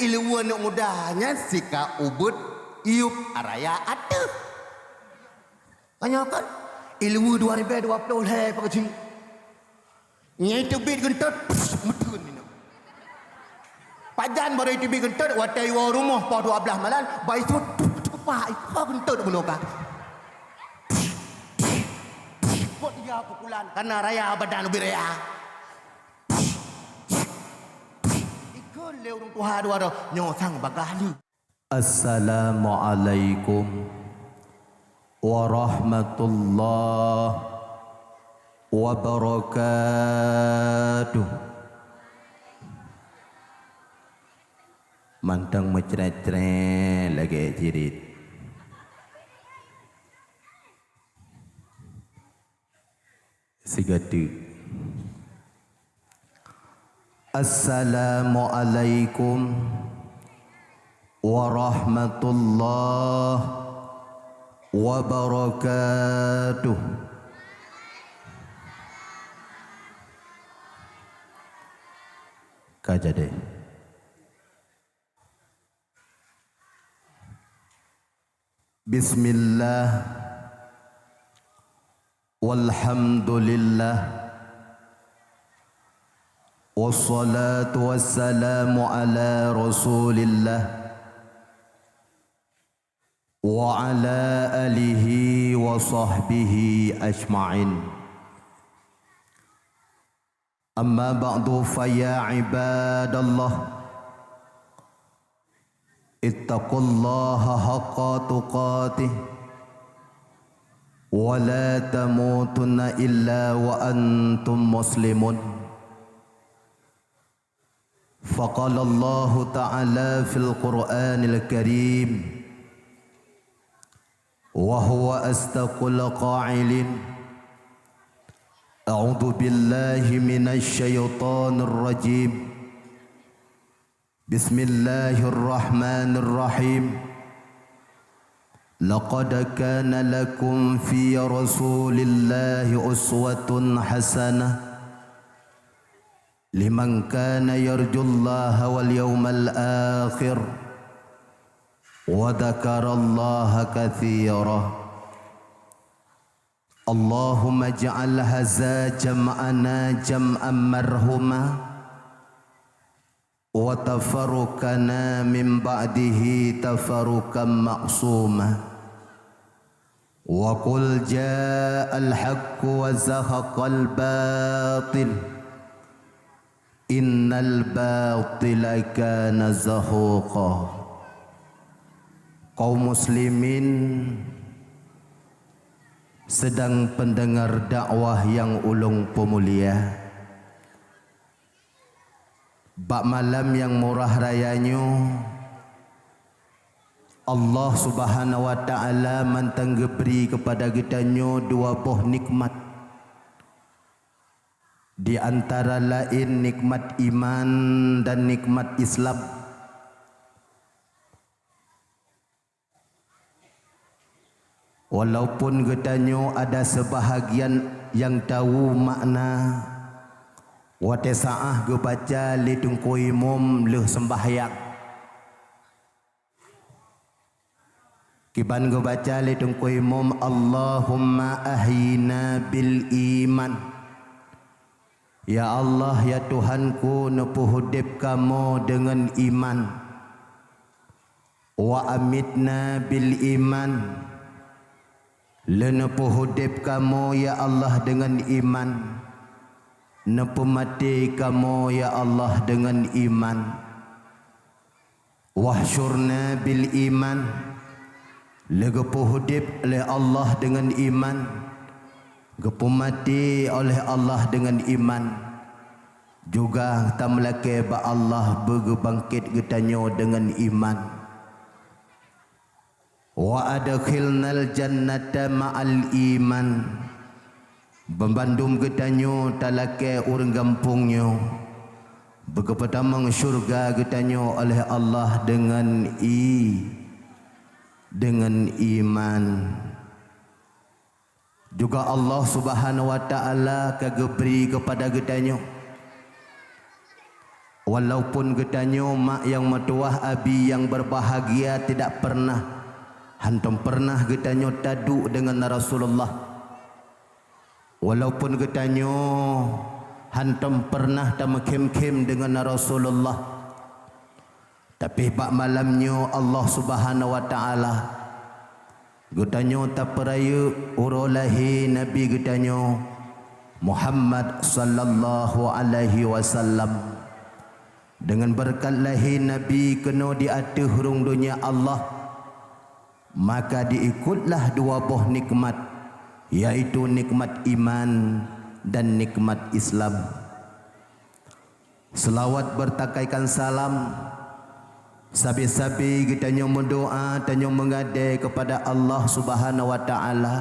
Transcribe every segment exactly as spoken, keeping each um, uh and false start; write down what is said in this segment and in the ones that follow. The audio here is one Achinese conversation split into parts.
Iluwa aneuk muda nyan sika ubit iup raya ateueh. Tanyoe kan, iluwa dua ribèe dua ploh lhèe peukeujih. Nyang teubiet geuntot, meuteun inong. Pajan barô teubiet geuntot, watèe iwoe rumoh poh dua blaih malam, bak isu, tupak, isu geuntot bunoe ka. Buet dia pukulan, kana raya badan ubit raya. Ikheun lé ureueng tuha dua droe, nyoe sang bagaih lé. Assalamualaikum warahmatullahi wabarakatuh. Mantong meucrét-crét lagèe jirit. Sigoe teuk. Assalamualaikum warahmatullahi wabarakatuh. Ka jadi. Bismillah. Walhamdulillah. Wassalatu wassalamu ala Rasulillah. Wa ala alihi wa sahbihi ajma'in. Amma ba'du, fa ya ibadallah, ittaqullaha haqqa tuqatih, wa la tamutunna illa wa antum muslimun. Faqala Allahu ta'ala fil Qur'anil Karim, wa huwa asdaqul qailin. A'udzu billahi minasy syaithanir rajim. Bismillahirrahmanirrahim. Laqad kana lakum fi Rasulillahi uswatun hasanah. Liman kana yarjullaha wal yawmal akhir, wa dzakarallaha katsira. Allahumma ij'al hadza jam'ana jam'an marhuma, wa tafarruqana min ba'dihi tafarruqan ma'suma. Wa qul ja'al haqqu wa zahaqal batil. Innal batila kana zahuqa. Kaum muslimin, sidang pendengar dakwah nyang ulôn peumulia, bak malam nyang murah raya nyoe, Allah Subhanahu wa Ta'ala mantong geubri keupada geutanyoe dua boh nikmat. Di antara laén nikmat iman dan nikmat Islam. Walaupun geutanyoe ada seubahagian nyang tahu makna watée saáh geubaca lé Teungku Imum lheueh seumbahyang. Kiban geubaca lé Teungku Imum, "Allahumma ahyina bil iman." Ya Allah, ya Tuhanku, neupeuhudép kamoe deungon iman. "Wa amitna bil iman." Lé neupeuhudép kamoe, ya Allah, deungon iman. Neupeumaté kamoe, ya Allah, deungon iman. "Wahsyurna bil iman." Lé geupeuhudép lé Allah deungon iman, geupeumaté oleh Allah deungon iman, juga tameulakée bak Allah beugeubangkét geutanyoe deungon iman. "Wa adkhilnal jannata ma'al iman." Banmandum geutanyoe talakée ureuëng gampông nyoe, beugeupeutamong syeuruga geutanyoe oleh Allah deungon i-, deungon iman. Juga Allah Subhanahu wa Ta'ala ka geubri keupada geutanyoe Walaupun geutanyoe mak nyang meutuwah, abi nyang berbahagia, tidak pernah, hantom pernah geutanyoe taduek deungon Rasulullah. Walaupun geutanyoe hantom pernah tameukhém-khém deungon Rasulullah, tapi bak malam nyoe Allah Subhanahu wa Ta'ala geutanyoe tapeurayeuk uroe lahé Nabi geutanyoe Muhammad sallallahu alaihi wasallam. Deungon beureukat lahé Nabi keunoe di ateueh rhueng donya Allah, maka diikutlah dua boh nikmat, yaitu nikmat iman dan nikmat Islam. Seulaweuet beureutakaikan salam, sabe-sabe geutanyoe meudoa, tanyoe meungadée keupada Allah Subhanahu wa Ta'ala.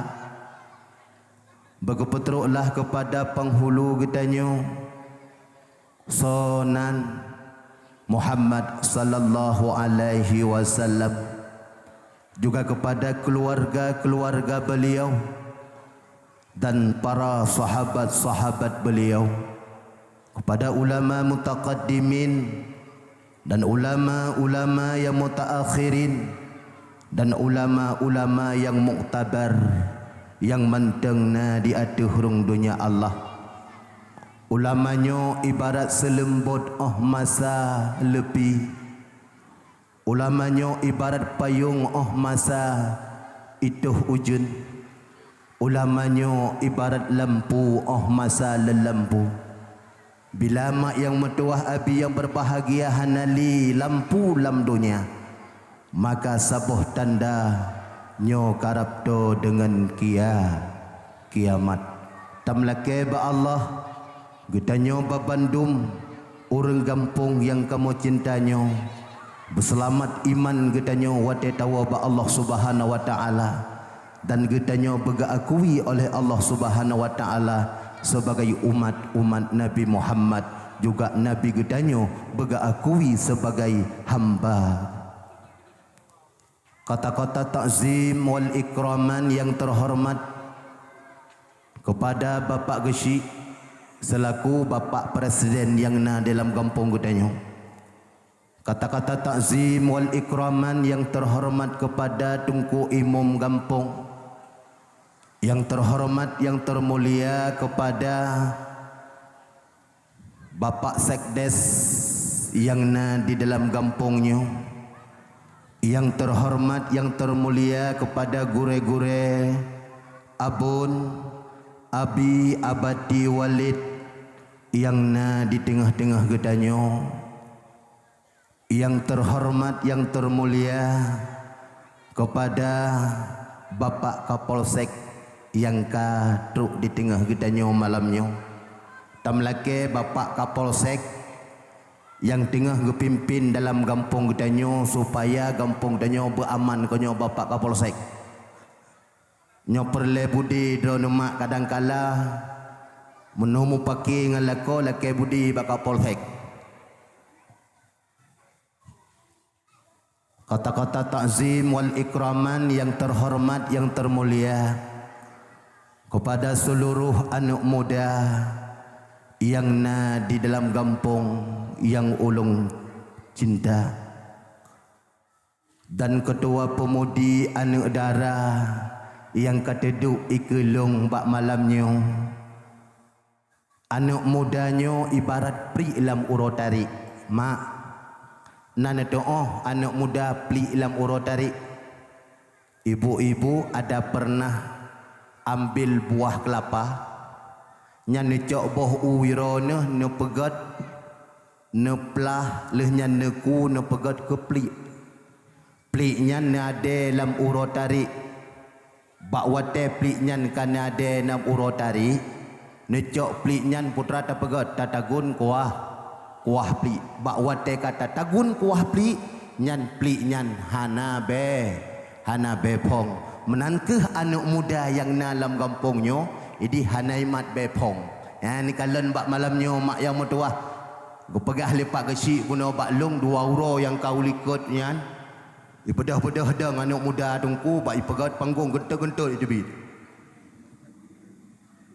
Beugeupeutroklah keupada peunghulu geutanyoe, soe nan Muhammad sallallahu alaihi wasallam, juga keupada keuluwarga-keuluwarga beuliau dan para sahabat-sahabat beuliau, keupada ulama mutaqaddimin dan ulama-ulama nyang mutaakhirin, dan ulama-ulama nyang muktabar nyang mantong na di ateueh rhueng donya Allah. Ulama nyoe ibarat seuleumbot óh masa leupie. Ulama nyoe ibarat payong óh masa itôh ujeuen. Ulama nyoe ibarat lampu óh masa leulampu. Bila mak nyang meutuwah, abi nyang berbahagia hana lé lampu lam donya, maka saboh tanda nyoe karab toe deungon kia-, kiamat. Tameulakée bak Allah, geutanyoe babandum ureuëng gampông nyang kamoe cinta nyoe, beuseulamat iman geutanyoe watée tawoe bak Allah Subhanahu wa Ta'ala. Dan geutanyoe beugeuakui oleh Allah Subhanahu wa Ta'ala sebagai umat-umat Nabi Muhammad, juga Nabi geutanyoe beugeuakui sebagai hamba. Kata-kata takzim wal ikraman nyang teuhoreumat keupada Bapak Geuchik seulaku Bapak Presiden nyang na di lam gampông geutanyoe. Kata-kata takzim wal ikraman nyang teuhoreumat keupada Teungku Imum Gampông, nyang teuhoreumat, nyang teumulia keupada Bapak Sekdes nyang na di dalam gampông nyoe, nyang teuhoreumat, nyang teumulia keupada gurée-gurée, abon, abi, abati, walid nyang na di teungoh-teungoh geutanyoe. Nyang teuhoreumat, nyang teumulia keupada Bapak Kapolsek nyang ka trok di teungoh geutanyoe malam nyoe. Tameulakée Bapak Kapolsek nyang teungoh geupimpén dalam gampông geutanyoe supaya gampông geutanyoe beuaman, keu nyoe Bapak Kapolsek. Nyoe peureulée budi droeneuh mak, kadangkala meunoe mupake ngon lakoe lakée budi bak Kapolsek. Kata-kata takzim wal ikraman nyang teuhoreumat, nyang teumulia keupada seuluroh aneuëk muda nyang na di dalam gampông nyang ulôn cinta, dan keutua peumudi aneuëk dara nyang ka teuduek ikeue lôn bak malam nyoe. Aneuëk muda nyoe ibarat pliek lam uroe tarék. Mak, na neuteuoh aneuëk muda pliek lam uroe tarék? Ibu-ibu ada pernah ambil buah keulapa, nyan neucok boh u droeneuh, neupeugét, neuplah, lheueh nyan neuku, neupeugét keu pliek. Pliek nyan neuadée lam uroe tarék. Bak watée pliek nyan ka neuadée lam uroe tarék, neucok pliek nyan putra tapeugét, tatagun kuah, kuah pliek. Bak watée ka tatagun kuah pliek, nyan pliek nyan hana bée, hana bée phong. Meunan kheueh aneuëk muda nyang na lam gampông nyoe, ideh hana imat bée phong. Nyan kalon bak malam nyoe mak nyang meutuwah, geupeugah lé Pak Geuchik bunoe bak lôn dua uroe nyang ka u likot nyan. Ipeudeh-peudeh dong aneuëk muda teungku bak ipeugét panggong geuntot-geuntot iteubiet.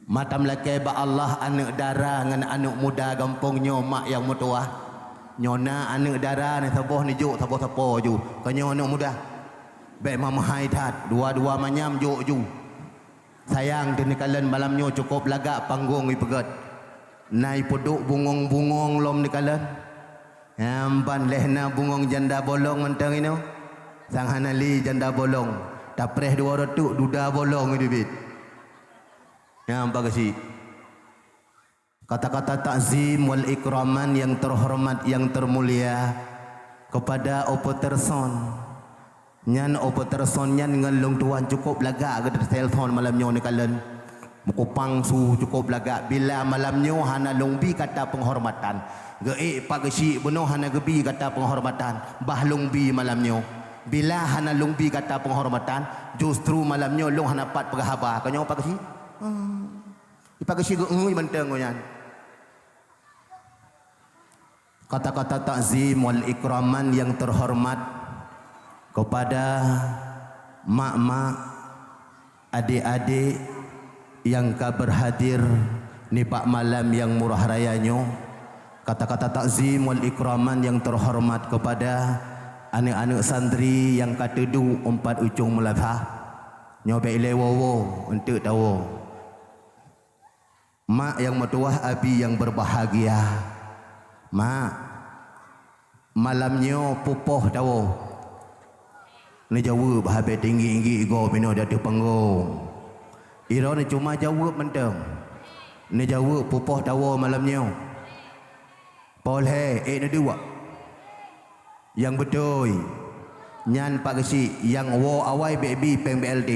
Mata meulakée bak Allah, aneuëk dara ngon aneuëk muda gampông nyoe mak nyang meutuwah. Nyoe na aneuëk dara neusaboh neujok saboh sapo ju. Keunyoe aneuëk muda. Bék mamahai that, dua-dua manyam jok ju. Sayang teuh neukalon malam nyoe cukôp lagak panggong ipeugét. Na ipeuduek bungong-bungong lom neukalon. Nyang ban lheueh na bungong janda bolong mantong inoe. Sang hana lé janda bolong. Tapreh dua reutôk duda bolong idubiet. Nyang pageusik. Kata-kata takzim wal ikraman yang terhormat, yang termulia kepada Opeterson. Nyan Opeterson nyan ngon lôn tuan cukôp lagak geutetelson malam nyoe neukalon. Meukupang su cukôp lagak. Bila malam nyoe hana lôn bi kata penghormatan. Geuék Pak Geuchik bunoe hana geubi kata penghormatan. Bah lôn bi malam nyoe. Bila hana lôn bi kata penghormatan, justru malam nyoe lôn hana pat peugah haba. Ka nyoe Pak Geuchik? Hmm. Di Pak Geuchik geuék mantong nyan. Kata-kata takzim wal ikraman yang terhormat kepada mak-mak, adik-adik yang ka berhadir nibak malam yang murah raya nyoe. Kata-kata takzim wal ikraman yang terhormat kepada aneuëk-aneuëk santri yang ka teuduek umpat ucong meulasah. Nyoe bék ilée woe-woe, eunteuk tawoe. Mak yang meutuwah, abi yang berbahagia. Mak, malam nyoe pupoh tawoe. Neujaweueb habéh tinggi-tinggi igoe binoe di ateueh panggong. Droeneuh cuma jaweueb mantong. Neujaweueb pupoh tawoe malam nyoe. Polhé, ék neuduek. Nyang beutôi, nyan Pak Geuchik, nyang woe awai bék bi péng B L T.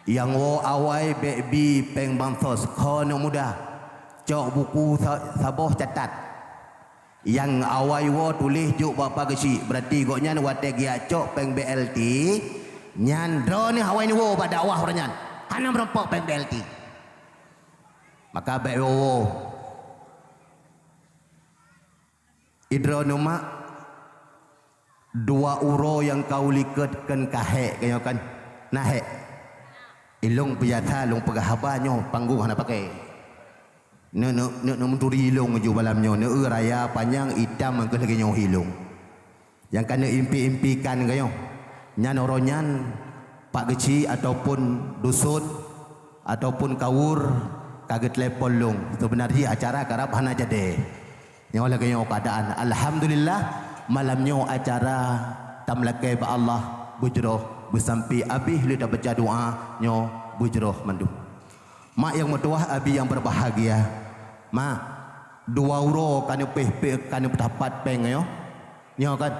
Nyang woe awai bék bi péng bansos, kho aneuëk muda. Cok buku sa-, saboh catat. Nyang awai woe tuléh jok bak Pak Geuchik, beurati gobnyan watée geujak cok péng B L T, nyan droeneuh awai neuwoe bak dakwah uroe nyan. Hana meurumpok péng B L T. Maka bék woe-woe. Idroeneuh mak, dua uroe nyang ka ulikot kon ka hék keu nyoe kan? Na hék? Ilôn biasa lôn peugah haba nyoe panggong hana pakai. Neuk, neuk, neuk, neuk meuturi ilôn ju malam nyoe, neuk raya panyang itam mangkeuh lagée nyoe ilôn. Nyang ka neuk impi-impikan keu nyoe. Nyan uroe nyan Pak Geuchik ataupun dusun ataupun kawur ka geutelepon lôn. Seubeunarjih acara karab hana jadi. Nyoe lagée nyoe keuadaan. Alhamdulillah, malam nyoe acara tameulakée bak Allah beujroh beusampi abéh lé tabaca doa nyoe beujroh mandum. Mak yang meutuwah, abi yang berbahagia. Mak, dua uroe ka neupéh-péh ka neupeusapat péng nyoe. Nyoe kan?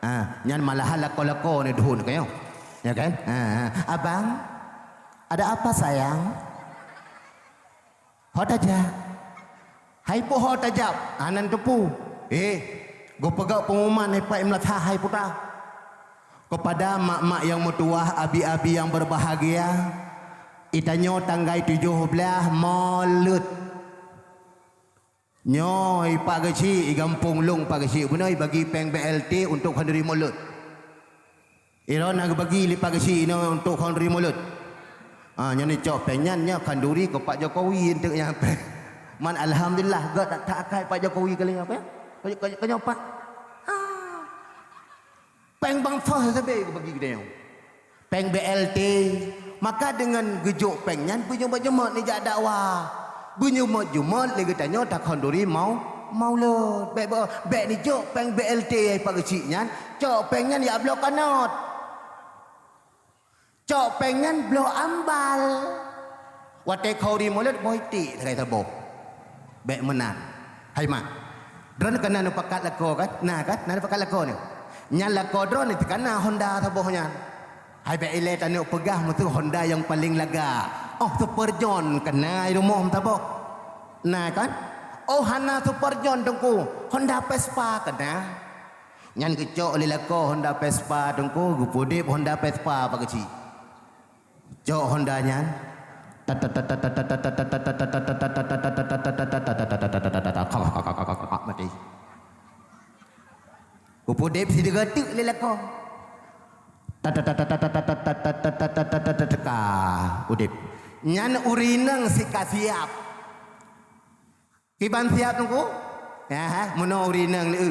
Ha, nyan malahan lakoe-lakoe neudhon ka nyoe. Ya kan? Ha, ha. Abang, ada apa sayang? Ho tajak. Hai peue ho tajak? Hana neuteupeue. Eh, geupeugah pengumuman hai Pak Imlat hai puta. Kepada mak-mak yang meutuwah, abi-abi yang berbahagia, itanyoe tanggai tujoh blaih Molot. Nyoe Pak Geuchik, i gampông lôn Pak Geuchik, bunoe bagi péng B L T untuk khanduri Molot. Iro na geubagi lé Pak Geuchik inoe untuk khanduri Molot. Ah, nyoe neucok péng nyan nyoe khanduri keu Pak Jokowi untuk nyang péng. Man alhamdulillah, gét that akai Pak Jokowi kali nyoe péng. Keu, keu, keu nyoe Pak. Ah. Péng bansos sabe geubagi geutanyoe. Péng B L T. Maka deungon geujok péng nyan beujeuet-jeuet neujak dakwah. Beujeuet-jeuet lé geutanyoe takhanduri mau, Maulud. Bék, bék, bék neujok péng B L T hai Pak Geuchik nyan, cok péng nyan jak bloe kanot. Cok péng nyan bloe ambal. Watée khanduri Molot boh iték sagai saboh. Bék meunan. Hai mak. Droeneuh kana neupakat lakoe kan? Na kan? Na neupakat lakoe nyoe. Nyan lakoe droeneuh kana Honda saboh nyan. Hai bék ilée taneuk peugah meusu Honda nyang paleng lagak. Oh Super John kana i rumoh meusaboh. Na kan? Oh hana Super John Teungku. Honda Vespa kana. Nyan geucok lé lakoe Honda Vespa Teungku, geupeudeb Honda Vespa Pak Geuchik. Cok Honda nyan. Mati. Geupeudeb sidroe teuk lé lakoe. Ka udeb. Nyan ureueng inong sika siab. Kiban siab Teungku? Ha, ha, meunoe ureueng inong lé.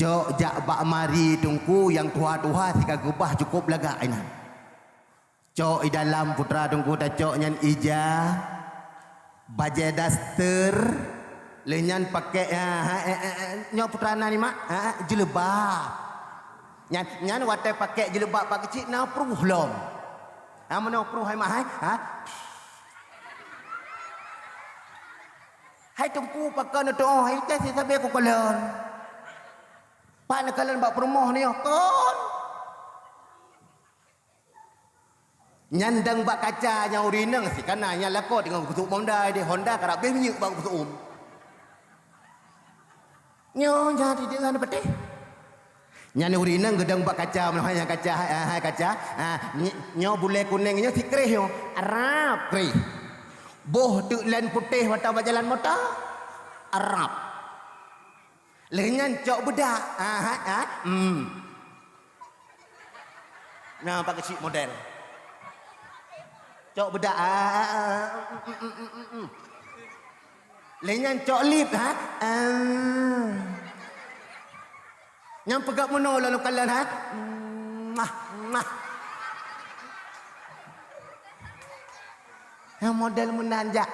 Cok jak bak mari teungku nyang tuha-tuha sika geubah cukôp lagak inan. Cok i dalam putra teungku tacok nyan ija, bajèe daster, lheueh nyan pakék, ha, ha, eh, eh, eh, nyoe putra na ni mak, ha, ha, jilbab. Nyan, nyan watèe pakék jilbab pak keuchik na pruh lom. Ha, meunoe pruh hai mak hai, ha? Hai teungku pakon neutoh hai teh si sabe kukalon. Pak neukalon bak peurumoh nyoe kon. Nyan dang bak kaca nyang ureueng inong sikana nyang lakoe teungoh geuseu'uem Honda deh, Honda karab beh minyeuk bak geuseu'uem. Nyoe jadi dengan peuteh. Nyan ureueng inong geudong bak kaca, meunoe hai kaca, hai, hai kaca. Ha, ny-, nyoe bulèe kunéng nyoe si kréh nyoe. Arab kréh. Boh teuk lén putéh watèe bak jalan mota. Arab. Lheueh nyan cok beudak. Ha, ha, ha. Hmm. Nah, pak keuchik model. Cok beudak. Ah, ah, ah, ah, mm, mm, mm, mm, mm. Lheueh nyan cok lip, ha? Ah. Nyang peugah meunoe lalu kalon, ha? Mah, mah. Nyang model meunan jak.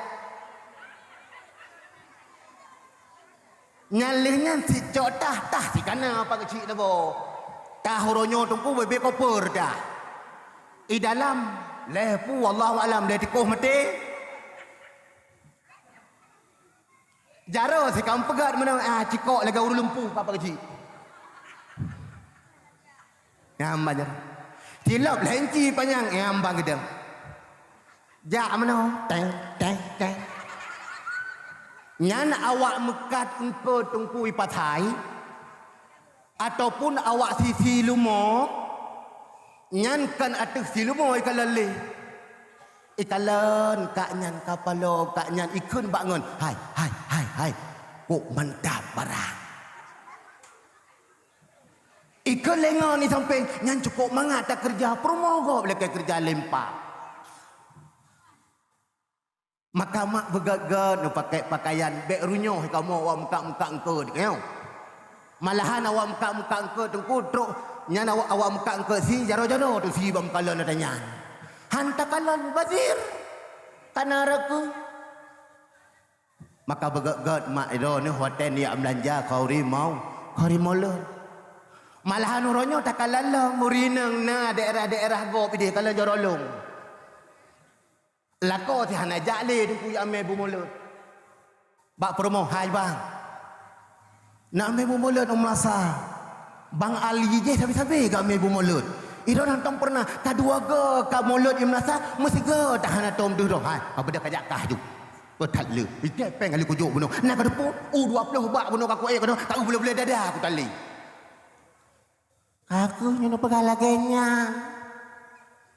Nyan lheueh nyan si cok tah, tah sikana pak keuchik labo. Tah uroe nyoe teungku bebe koper tah. I dalam lhèe pu, wallahu alam, lhèe tikoh maté. Jaroe sikam peugah meunan, ah, cikok lagèe ureueng lumpuh pak keuchik. Nyang banyak. Tilop lhèe inci panyang, nyang bang geudong. Jak meunoe, teng, teng, teng. Nyan awak meukat eungkôt teungku i pasai, ataupun awak sisi lumo, nyan kan ateueh si lumo ikalon lé. Ikalon kak nyan kapalo, kak nyan ikheun bak ngon, "Hai, hai, hai, hai, kok mantap barang." Ikheun lé ngon i sampéng, nyan cukôp mangat takeureuja, peurumoh gob lakèe keureuja lempak. Maka mak beugét-gét neupakék pakaian, bèk runyôh kamoe awak meukat-meukat eungkôt, nyoe. Malahan awak meukat-meukat eungkôt teungku trok, nyan awak, awak meukat eungkôt si jaroe-jaroe teuh si bak meukalon ata nyan. Han takalon bazir, kana rakeu. Maka beugét-gét mak droeneuh watèe neujak meulanja khauri mau, khauri mulod. Malahan uroe nyoe takalon lom ureueng inong na daerah-daerah gob idéh kalon jaroe lôn. Lakoe si hana jak lé teungku jak mé bu mulod. Bak peurumoh, "Hai bang, nak mé bu mulod u meulasa." Bang Ali jih sabe-sabe ka mé bu mulod. Idong hantom pernah, ka dua go ka mulod i meulasa, meusigoe tahan atom deuh doh. Hai, apa dah kajak kah ju. Beuthat le. Ite péng kali kujok bunoe. Na ka deupok, u dua ploh bak bunoe ka kuék keunoe, ka u bule-bule dada ku tali. Ka kheueh nyoe neupeugah lagèe nyan.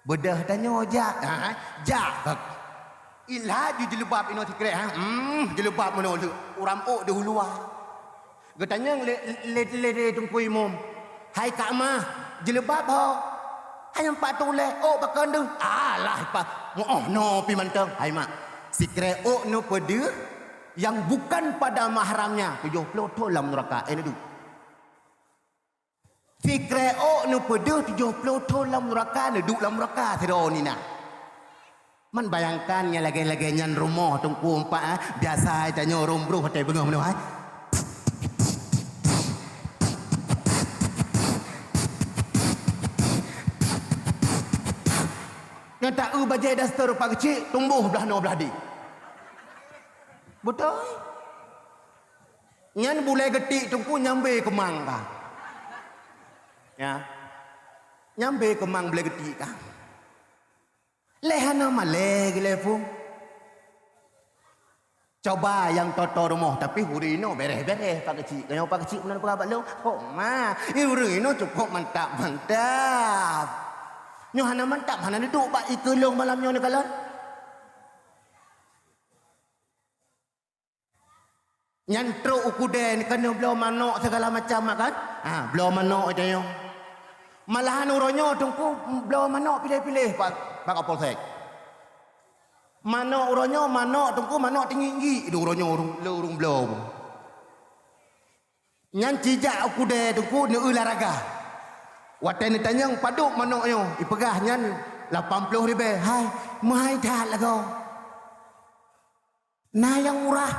Beudôh tanyoe jak, ha, jak ka. Ilhaju jilbab inoe sikrek, ha. Hmm, jilbab meunoe le. Uram ôk di uluwa. Geutanyong lé, lé, lé, lé teungku imum. Hai Kak Mah, jilbab ho? Hai nyang pat tuléh, ôk pakon deuh? Alah, pa, muoh no pi mantong. Hai mak, sikrek ôk neupeudeuh yang bukan pada mahramnya, tujoh ploh thon lam nuraka. Eh, neuduek. Sikrek ôk neupeudeuh tujoh ploh thon lam nuraka, neuduek lam nuraka sidroe nina. Man bayangkan nyang lagèe-lagèe nyan rumoh teungku empat, eh, biasa tanyoe rom broh watèe beungoh meunoe, eh. Nyang ta-eu bajèe daster rupa keuchik, tumboh blah noe blah di. Beutôi. Nyan bulèe geutik teungku nyambe keumang ka. Ya. Nyambe keumang bulèe geutik ka. Lé hana malèe geuleupung. Coba nyang toto rumoh, tapi ureueng inoe bèrèh-bèrèh pak keuchik. Keu nyoe pak keuchik meunan peugah bak lôn, "Hok ma, ureueng inoe cukôp mantap-mantap." Nyoe hana mantap, hana neuduek bak ikeue lôn malam nyoe neukalon. Nyan trok u keudè keuneuk bloe manok sigala macam kan? Ha, bloe manok tanyoe. Malahan uroe nyoe teungku bloe manok piléh-piléh pak, pak Kapolsek. Manok uroe nyoe, manok teungku, manok tinggik-nggik di uroe nyoe ureueng, lé ureueng bloe. Nyan cijak u keudè teungku, neueu lam raga. Watèe neutanyong padub manok nyoe, ipeugah nyan lapan ploh ribèe. Hai, meuhai that lagoe. Na nyang murah.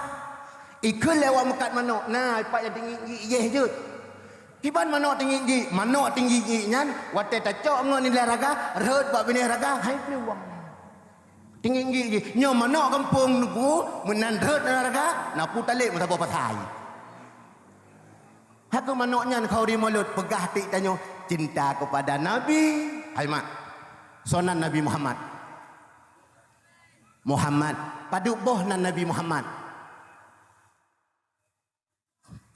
Ikheun lé awak meukat manok, na pat nyang tinggik-nggik jih jeuet. Kiban manok tinggik-nggik, manok tinggik-nggik nyan watèe tacok ngon nilai raga, rhot bak binéh raga, hai plueng. Tinggik-nggik jih. Nyoe manok gampông teungku, meunan rhot nilai raga, na pu taleb meusaboh pasai. Haka manok nyan khauri mulod peugah tik tanyoe cinta kepada Nabi. Hai mak. Soe nan Nabi Muhammad. Muhammad. Padub boh nan Nabi Muhammad.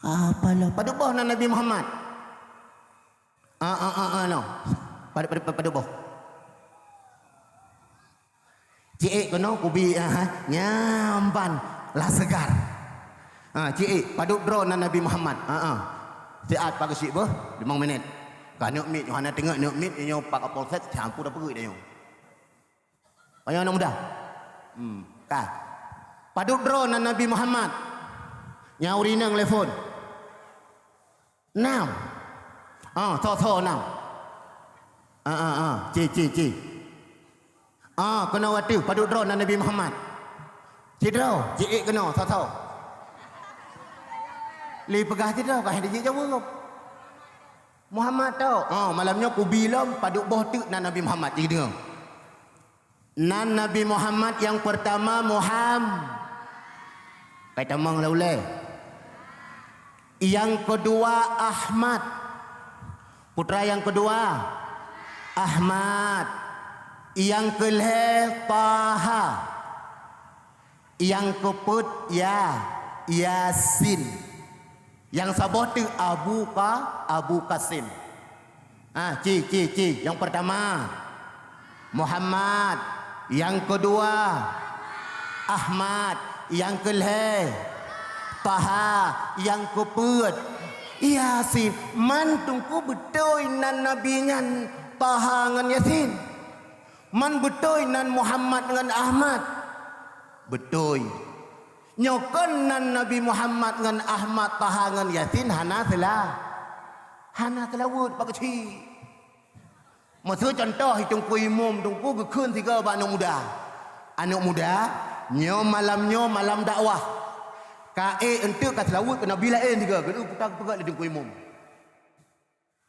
Apa lah? Padub boh nan Nabi Muhammad. Ah, ah, ah, ah, no. Padub, padub, padub boh. Ciek keunoe kubi, ah, ha. Nyampan lah segar. Ha, ciek, padub droe nan Nabi Muhammad. Ha, ha. Siat pakai sik beuh, limong minit. Ka neuk mit, hana teungeut neuk mit, nyoe pak kapolsek, siampu dah peugui dah nyoe. Ayo aneuk muda. Hmm, ka. Padub droe nan Nabi Muhammad. Nyang urineueng lé phon. Nam. Ah, tho-tho nam. Ah, ah, ah. Ci, ci, ci. Ah, keunoe watèe padub droe nan Nabi Muhammad. Sidroe, ci ék keunoe, tho-tho. Lé peugah sidroe, ka hana jijaweueb. Muhammad tho. Ah, malam nyoe kubi lom padub boh teuk nan Nabi Muhammad. Ci deungoe. Nan Nabi Muhammad nyang peurtama Muham-, kai tamong lé ulèe. Nyang keudua Ahmad. Putra nyang keudua Ahmad. Nyang keulhèe Taha. Nyang keupeuet Ya-, Yasin. Nyang saboh teuk Abu Ka-, Abu Kasim. Ah, ci, ci, ci. Nyang peurtama Muhammad, nyang keudua Ahmad, nyang keulhèe Taha, nyang keupeuet Yasin. Man teungku beutôi nan nabi nyan Taha ngon Yasin? Man beutôi nan Muhammad ngon Ahmad? Beutôi. Nyoe kon nan Nabi Muhammad ngon Ahmad, Taha ngon Yasin hana seula-, hana seulaweuet bak keuchik. Meuseue cuntoh, i teungku imum teungku geukheun sigoe bak aneuk muda, "Aneuk muda, nyoe malam nyoe malam dakwah. Ka ék eunteuk ka seulaweuet keu nabi laén sigoe," geupeugah lé teungku imum.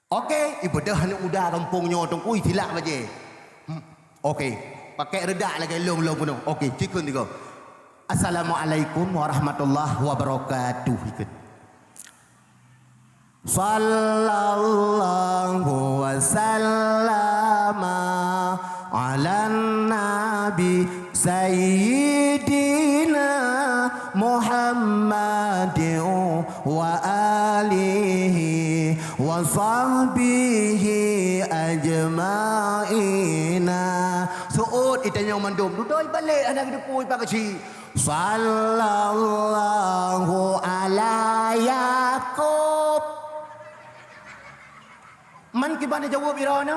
Oke, ibeudôh aneuk muda gampông nyoe teungku, isilak bajèe. Hmm, oke. Pakèk reudak lagèe lôn-lôn keunoe. Oke, ci kheun sigoe. "Assalamualaikum warahmatullahi wabarakatuh," ikheun. Sallallahu wa sallama ala nabi Sayyidina Muhammadin wa alihi wa sahbihi ajma'ina. Seuôt itanyong mandum, dudoe ibalek hana geuteupeue ipak keuchik. Sallallahu ala Yakub. Man kiban jaweueb droeneuh?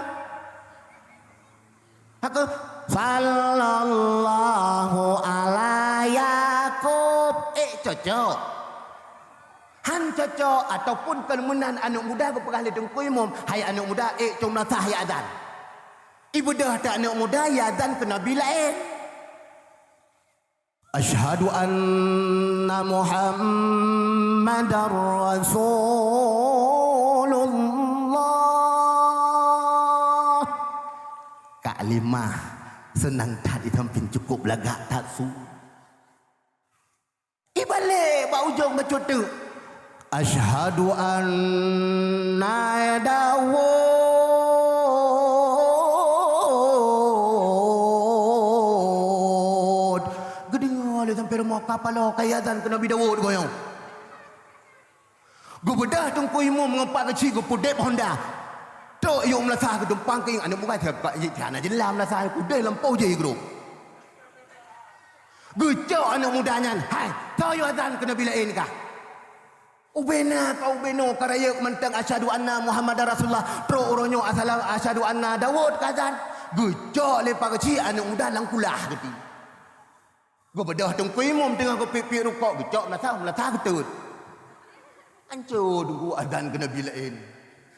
Haka, "Sallallahu ala Yakub." Ék cocok? Han cocok, ataupun kon meunan aneuk muda geupeugah lé teungku imum, "Hai aneuk muda, ék com na sah ya azan." Ibeudôh that aneuk muda ya azan keu nabi laén. Asyhadu anna Muhammadar Rasulullah. Kak Limah seunang that, itam pin cukup lagak that su. Ibalek bak ujong bacut teuk. Asyhadu anna Daud. Geudeungoe lé sampoe rumoh ka paloe ka azan keu Nabi Daud goyong. Geubeudôh teungku imum ngon pak keuchik geupeudép honda. Trok yôh meulasah geutumpang keu aneuk muda siat ka jih hana jeulaih meulasah kudeh lampôh jih geurup. Geucok aneuk muda nyan, "Hai, soe yôh azan keu nabi laén kah?" Ubena ka ubenoe ka rayeuk mantong asyhadu anna Muhammadar Rasulullah, trok uroe nyoe asalam asyhadu anna Daud ka azan. Geucok lé pak keuchik aneuk muda lam kulah geuti. Geubeudôh Teungku Imum teungoh geupiep-piep rukok, geucok meunasah, meunasah geutot. Anco Teungku azan keu nabi laén.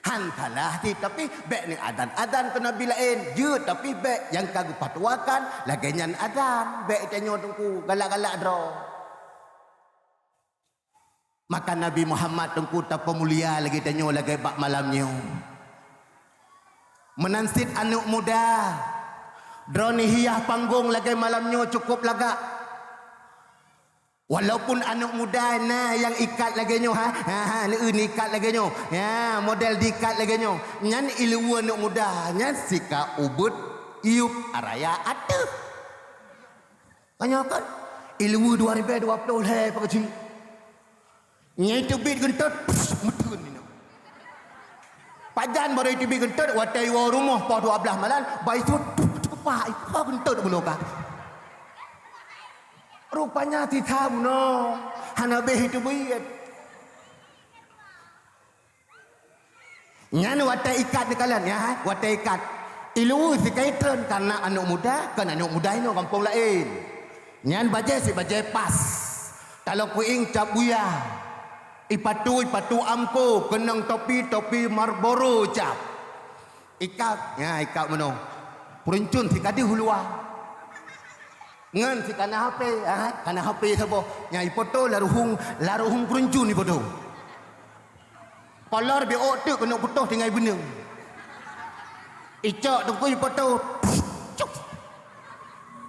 Han salah cit, tapi bék ni azan-azan keu nabi laén. Jeuet, tapi bék nyang ka geupatuakan lagée nyan azan. Bék tanyoe Teungku galak-galak droe. Maka Nabi Muhammad Teungku tapeumulia lagée tanyoe lagée bak malam nyoe. Meunan cit aneuëk muda, droeneuh hiah panggong lagée malam nyoe cukup lagak. Walaupun aneuëk muda na nyang ikat lagée nyoe, ha, ha, ha, neueu ikat lagée nyoe, ya, model diikat lagée nyoe, nyan iluwa aneuëk muda, nyan sika ubeuet iup raya ateueh. Tanyoe kan, iluwa dua ribée dua ploh lhée peukeujih. Nyang teubiet geuntot, pss, meuteun inong. Pajan baru teubiet geuntot, watée iwoe rumoh poh dua blaih malam, bai sut, pah, ipah geuntot bunoe ka. Rupanya sisa bunoe, hana béh teubiet. Nyan watée ikat neukalon, ya, watée ikat. Iluwa sikaitreun karena aneuëk muda, kon aneuëk muda inoe gampông laén. Nyan bajée sit bajée pas. Taloe kuieng cap buya. Ipatu, ipatu amko, keunong topi, topi Marlboro cap. Ikat, ya, ikat meunoe. Peuruncun sikadeue uluwa. Ngon sikana H P, ha, kana H P saboh. Nya ipoto laruhung, laruhung peuruncun ipoto. Kolor biôk teuk keuneuk putôh tinggai beuneueng. Icok teungku ipoto. Cuk.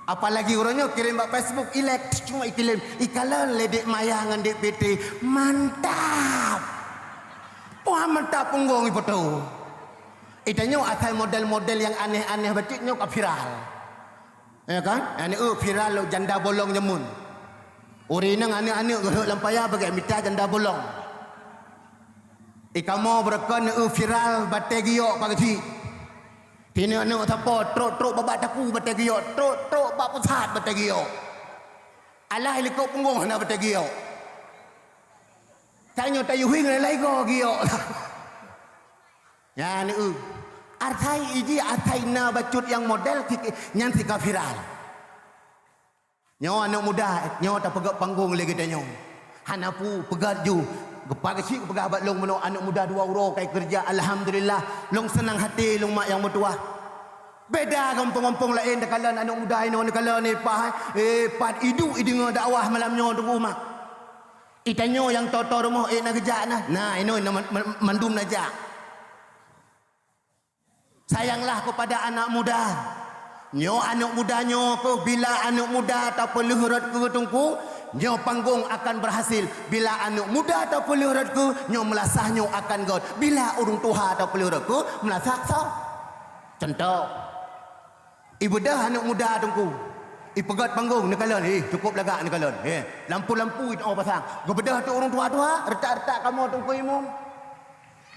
Apalagi uroe nyoe kirém bak Facebook, ilek, cuma ikirém. Ikalon lé Dek Maya ngon Dek P T. Mantap. Wah, mantap punggong ipoto. Itanyoe asai model-model nyang aneh-aneh bacut nyoe ka viral. Ya kan? Aneuëk viral lom janda bolong jameun. Ureuëng inong aneuëk-aneuëk geuhok lam paya bak mita janda bolong. Ikamoe beureukan neueu viral batée giyok pageucik. Tineuk-neuk sapo trok-trok bak taku batée giyok, trok-trok bak pusat batée giyok. Alah likot punggong hana batée giyok. Tanyoe tayueng lé laigo giyok. Nyan eu. Asai iji asai na bacut nyang model nyan sika viral. Nyoe aneuëk muda, nyoe tapeugét panggong lé geutanyoe. Hana peue, peugét ju. Geupak geuchik peugah bak lôn meunoe aneuëk muda dua uroe kai keureuja, alhamdulillah. Lôn seunang haté lôn mak nyang meutuwah. Beda gampông-gampông laén takalon aneuëk muda inoe neukalon, eh, pat, eh, pat iduek ideungoe dakwah malam nyoe teungku mak. Itanyoe nyang toe-toe rumoh, eh, na geujak na. Na inoe na man-, man-, mandum na jak. Sayanglah kepada anak muda. Nyoe aneuëk muda nyoe keuh bila aneuëk muda tapeuleueh rot keu teungku, nyoe panggong akan berhasil. Bila aneuëk muda tapeuleueh rot keu, nyoe meulasah nyoe akan gét. Bila ureuëng tuha tapeuleueh rot keu, meulasah soe? Contoh, ibeudôh aneuëk muda teungku. Ipeugét panggong neukalon, eh, cukup lagak neukalon. Eh, lampu-lampu inoe pasang. Geubeudôh tu ureuëng tuha-tuha, retak-retak kamoe teungku imum.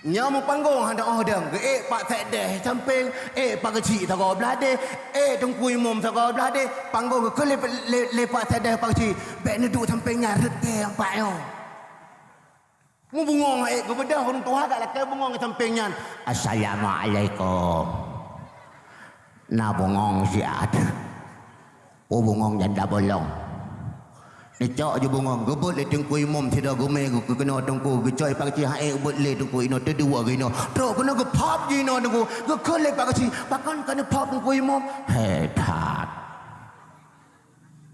Nyoe meupanggong hana óh dong, geuék Pak Sekdes sampéng, ék Pak Geuchik sagoe blah deh, ék Teungku Imum sagoe blah deh, panggong geukheun lé, lé, lé Pak Sekdes Pak Geuchik, bék neuduek sampéng nyan, reuté ampak nyoe. Meubungong ék geubeudôh ureuëng tuha ka lakée bungong sampéng nyan. Assalamualaikum. Na bungong siat. Oh, bungong janda bolong. Neucok ju bungong, geubeuet lé Teungku Imum sidroe geumé geu-, geukeunoe teungku, geucok i Pak Geuchik, han ék beuet lé teungku inoe, teuduek geuinoe. Trok keunoe geuphop ju inoe teungku, geukheun lé Pak Geuchik, pakon ka neuphop Teungku Imum? Hé that.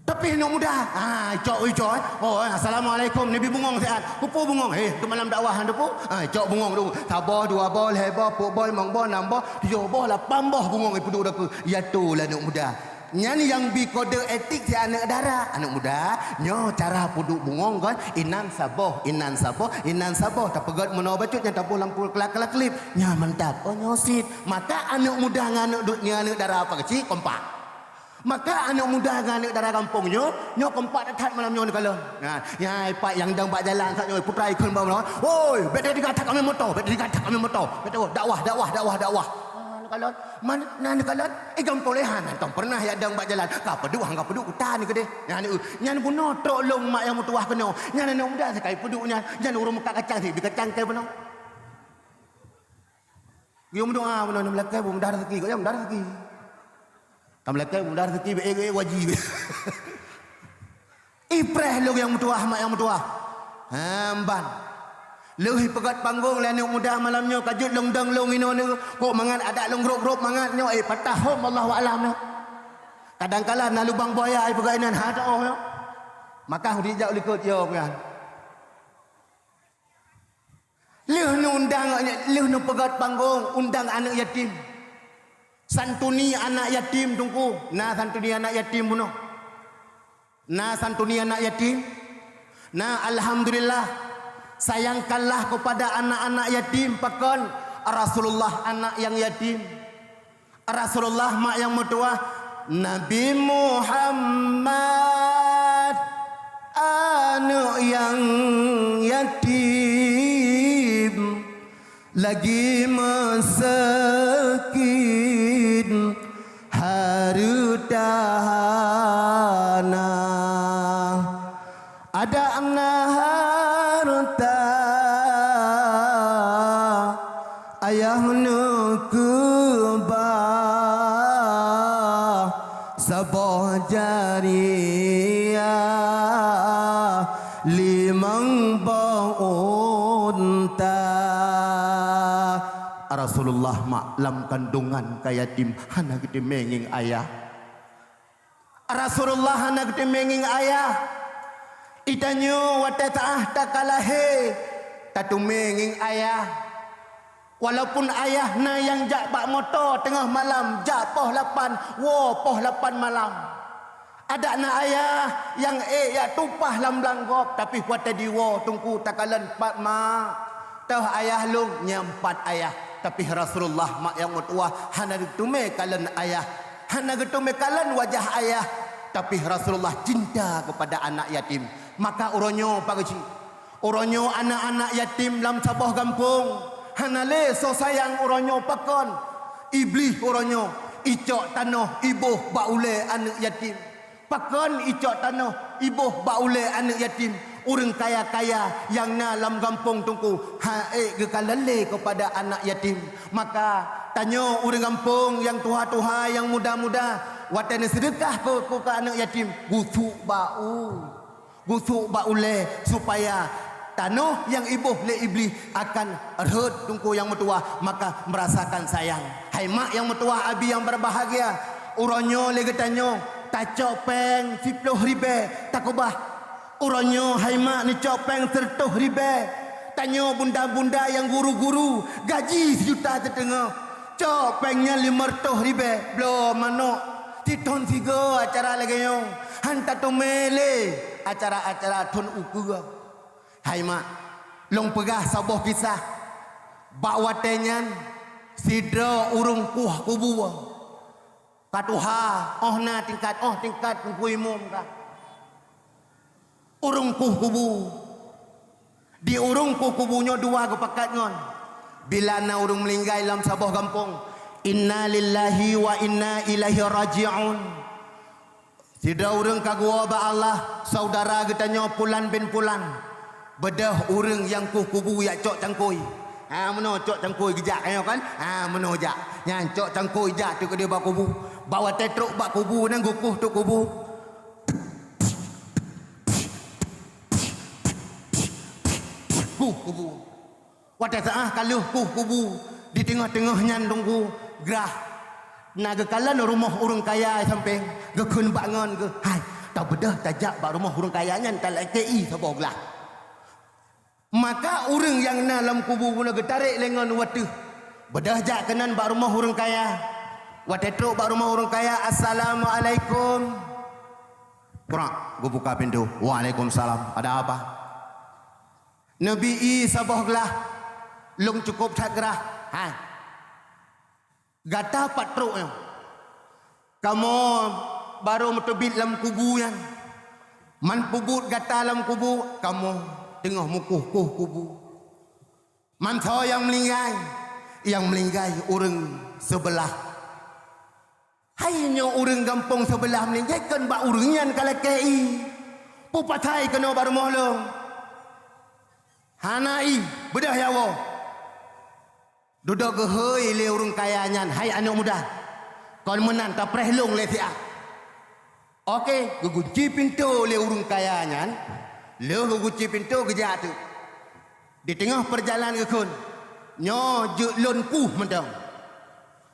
Tapi aneuk muda, ha, cok, ui, cok, eh. Oh, eh, assalamualaikum, neubi bungong siat. Peue bungong, eh, keu malam dakwah nyan peue? Ha, cok bungong dulu. Saboh, dua boh, lhée boh, peuet boh, limong boh, nam boh, tujoh boh, lapan boh bungong ipeuduek dikeue. Ya tu lah aneuk muda. Nyan nyang bi kode etik si aneuk dara. Aneuk muda, nyoe cara peuduek bungong kon, inan saboh, inan saboh, inan saboh. Tapeugét meunoe bacut nyan taboh lam pul kelak-kelak klip. Nyan mantap. Oh, nyoe sit. Maka aneuk muda ngon aneuk du-, ngon aneuk dara Pak Geuchik kompak. Maka aneuk muda ngon aneuk dara gampông nyoe, nyoe kompak that-that malam nyoe neukalon. Nah, nyan pat nyang dong bak jalan saat nyoe putra ikheun bak malam. Woi, bék teuga that kami moto, bék teuga that kami moto. Bék teuga dakwah, dakwah, dakwah, dakwah. Ah, neukalon. Man, na neukalon, eh, gampông lé han, hantom pernah jak dong bak jalan. Ka peuduek, han ka peuduek, kuta ni keudeh. Nyan, eh, nyan bunoe trok lôn mak nyang meutuwah keunoe. Nyan aneuk muda sakai peuduek nyan. Nyan ureuëng meukat kacang sit, bi kacang kai bunoe. Geuyue meudoa bunoe, na meulakée bu mudah rezeki, gobnyan mudah rezeki. Ka meulakée bu mudah rezeki, beu ék-ék wajib. Ipreh lôn nyang meutuwah, mak nyang meutuwah. Hamban. Lheueh ipeugöt panggong lé aneuk muda malam nyoe, ka jeuet lôn dong lôn inoe nyoe. Kok mangat adak lôn grob-grob mangat nyoe, eh, patah hom Allahu a'lam nyoe. Kadang kala na lubang buaya ipeugöt inan, ha, teu'oh nyoe. Maka hudi jak likot yo nyan. Lheueh neuundang, lheueh neupeugöt panggong, undang aneuk yatim. Santuni anak yatim, Teungku. Na santuni anak yatim bunoe. Na santuni anak yatim. Na, alhamdulillah. Sayangkanlah kepada anak-anak yatim, pakon? Rasulullah anak nyang yatim. Rasulullah mak nyang meutuwah, Nabi Muhammad aneuk nyang yatim, lagi meuseukid hareuta hana. Adak na hareuta, ayah neukeubah saboh jariah limong boh unta. Rasulullah mak lam kandungan ka yatim, hana geuteumé ngieng ayah. Rasulullah hana geuteumé ngieng ayah. Geutanyoe watée taáh takalahé, tateumé ngieng ayah. Walaupun ayah na nyang jak bak moto teungoh malam, jak poh lapan, woe poh lapan malam. Adak na ayah nyang ék jak tumpah lam blang gob, tapi watée jiwoe Teungku takalon pat mak. Toh ayah lôn, nyan pat ayah. Tapi Rasulullah mak nyang meutuwah hana geuteumé kalon ayah. Hana geuteumé kalon wajah ayah, tapi Rasulullah cinta kepada anak yatim. Maka uroe nyoe, Pak Geuchik, uroe nyoe anak-anak yatim lam saboh gampông hana lé soe sayang uroe nyoe, pakon? Iblih uroe nyoe icok tanoh iboh bak ulée aneuk yatim. Pakon icok tanoh iboh bak ulée aneuk yatim? Ureuëng kaya-kaya nyang na lam gampông Teungku han ék geukalon lé keupada aneuk yatim. Maka tanyoe ureuëng gampông nyang tuha-tuha, nyang muda-muda, watée neuseudeukah keu, keu, keu aneuk yatim, gusuk bak u, gusuk bak ulée, supaya tanoh nyang iboh lé iblih akan rhot Teungku nyang meutuwah, maka meurasakan sayang. Hai mak nyang meutuwah, abi nyang berbahagia, uroe nyoe lé geutanyoe tacok péng siploh ribée takeubah. Uroe nyoe hai mak neucok péng sireutôh ribée. Tanyoe bunda-bunda nyang guru-guru gaji sijuta siteungoh. Cok péng nyan limong reutôh ribée, bloe manok. Sithon sigoe acara lagée nyoe, han tateumé lé acara-acara thon ukeue. Hai mak, lôn peugah saboh kisah. Bak watée nyan, sidroe ureuëng kueh kubu. Ka tuha, óh na tingkat, óh tingkat Teungku Imum ka. Ureuëng kueh kubu. Di ureuëng kueh kubu nyoe dua geupakat ngon. Bila na ureuëng meuninggai lam saboh gampông, "Inna lillahi wa inna ilaihi raji'un." Sidroe ureuëng ka geuwoe bak Allah, saudara geutanyoe pulan bin pulan. Beudôh ureuëng nyang kueh kubu jak cok cangkôi. Ha, meunoe cok cangkôi geujak nyoe kan? Ha, meunoe jak. Nyan cok cangkôi jak teuk keudeh bak kubu. Bak watée trok bak kubu nyan geukueh teuk kubu. Kueh kubu. Watée seuah ka lheueh kueh kubu, di teungoh-teungoh nyan Teungku, grah. Na geukalon rumoh ureuëng kaya sampéng, geukheun bak ngon geuh, "Hai, tabeudôh tajak bak rumoh ureuëng kaya nyan talakée ié saboh glah." Maka ureuëng nyang na lam kubu bunoe geutarek lé ngon u ateueh. Beudôh jak keunan bak rumoh ureuëng kaya. Watée trok bak rumoh ureuëng kaya, "Assalamualaikum." Prak, geubuka pintoe. "Waalaikumsalam. Ada apa?" Neubi ié saboh glah. Lôn cukôp that grah. Hai. Gata pat trok nyoe? Kamoe barô meuteubiet lam kubu nyan. Man peubuet gata lam kubu, kamoe teungoh meukueh-kueh kubu. Man soe nyang meuninggai? Nyang meuninggai ureuëng seubeulah. Hai nyoe ureuëng gampông seubeulah meuninggai, kon bak ureuëng nyan ka lakée ié. Peue pasai keunoe bak rumoh lôn? Hana ié, beudôh jak woe. Dudoe geuhôi lé ureuëng kaya nyan, "Hai aneuk muda, kon meunan tapreh lôn lé siat." Oke, geugunci pintoe lé ureuëng kaya nyan. Lheueh geugunci pintoe, geujak teuk. Di teungoh peujalan geukheun, "Nyoe jeuet lôn kueh mantong."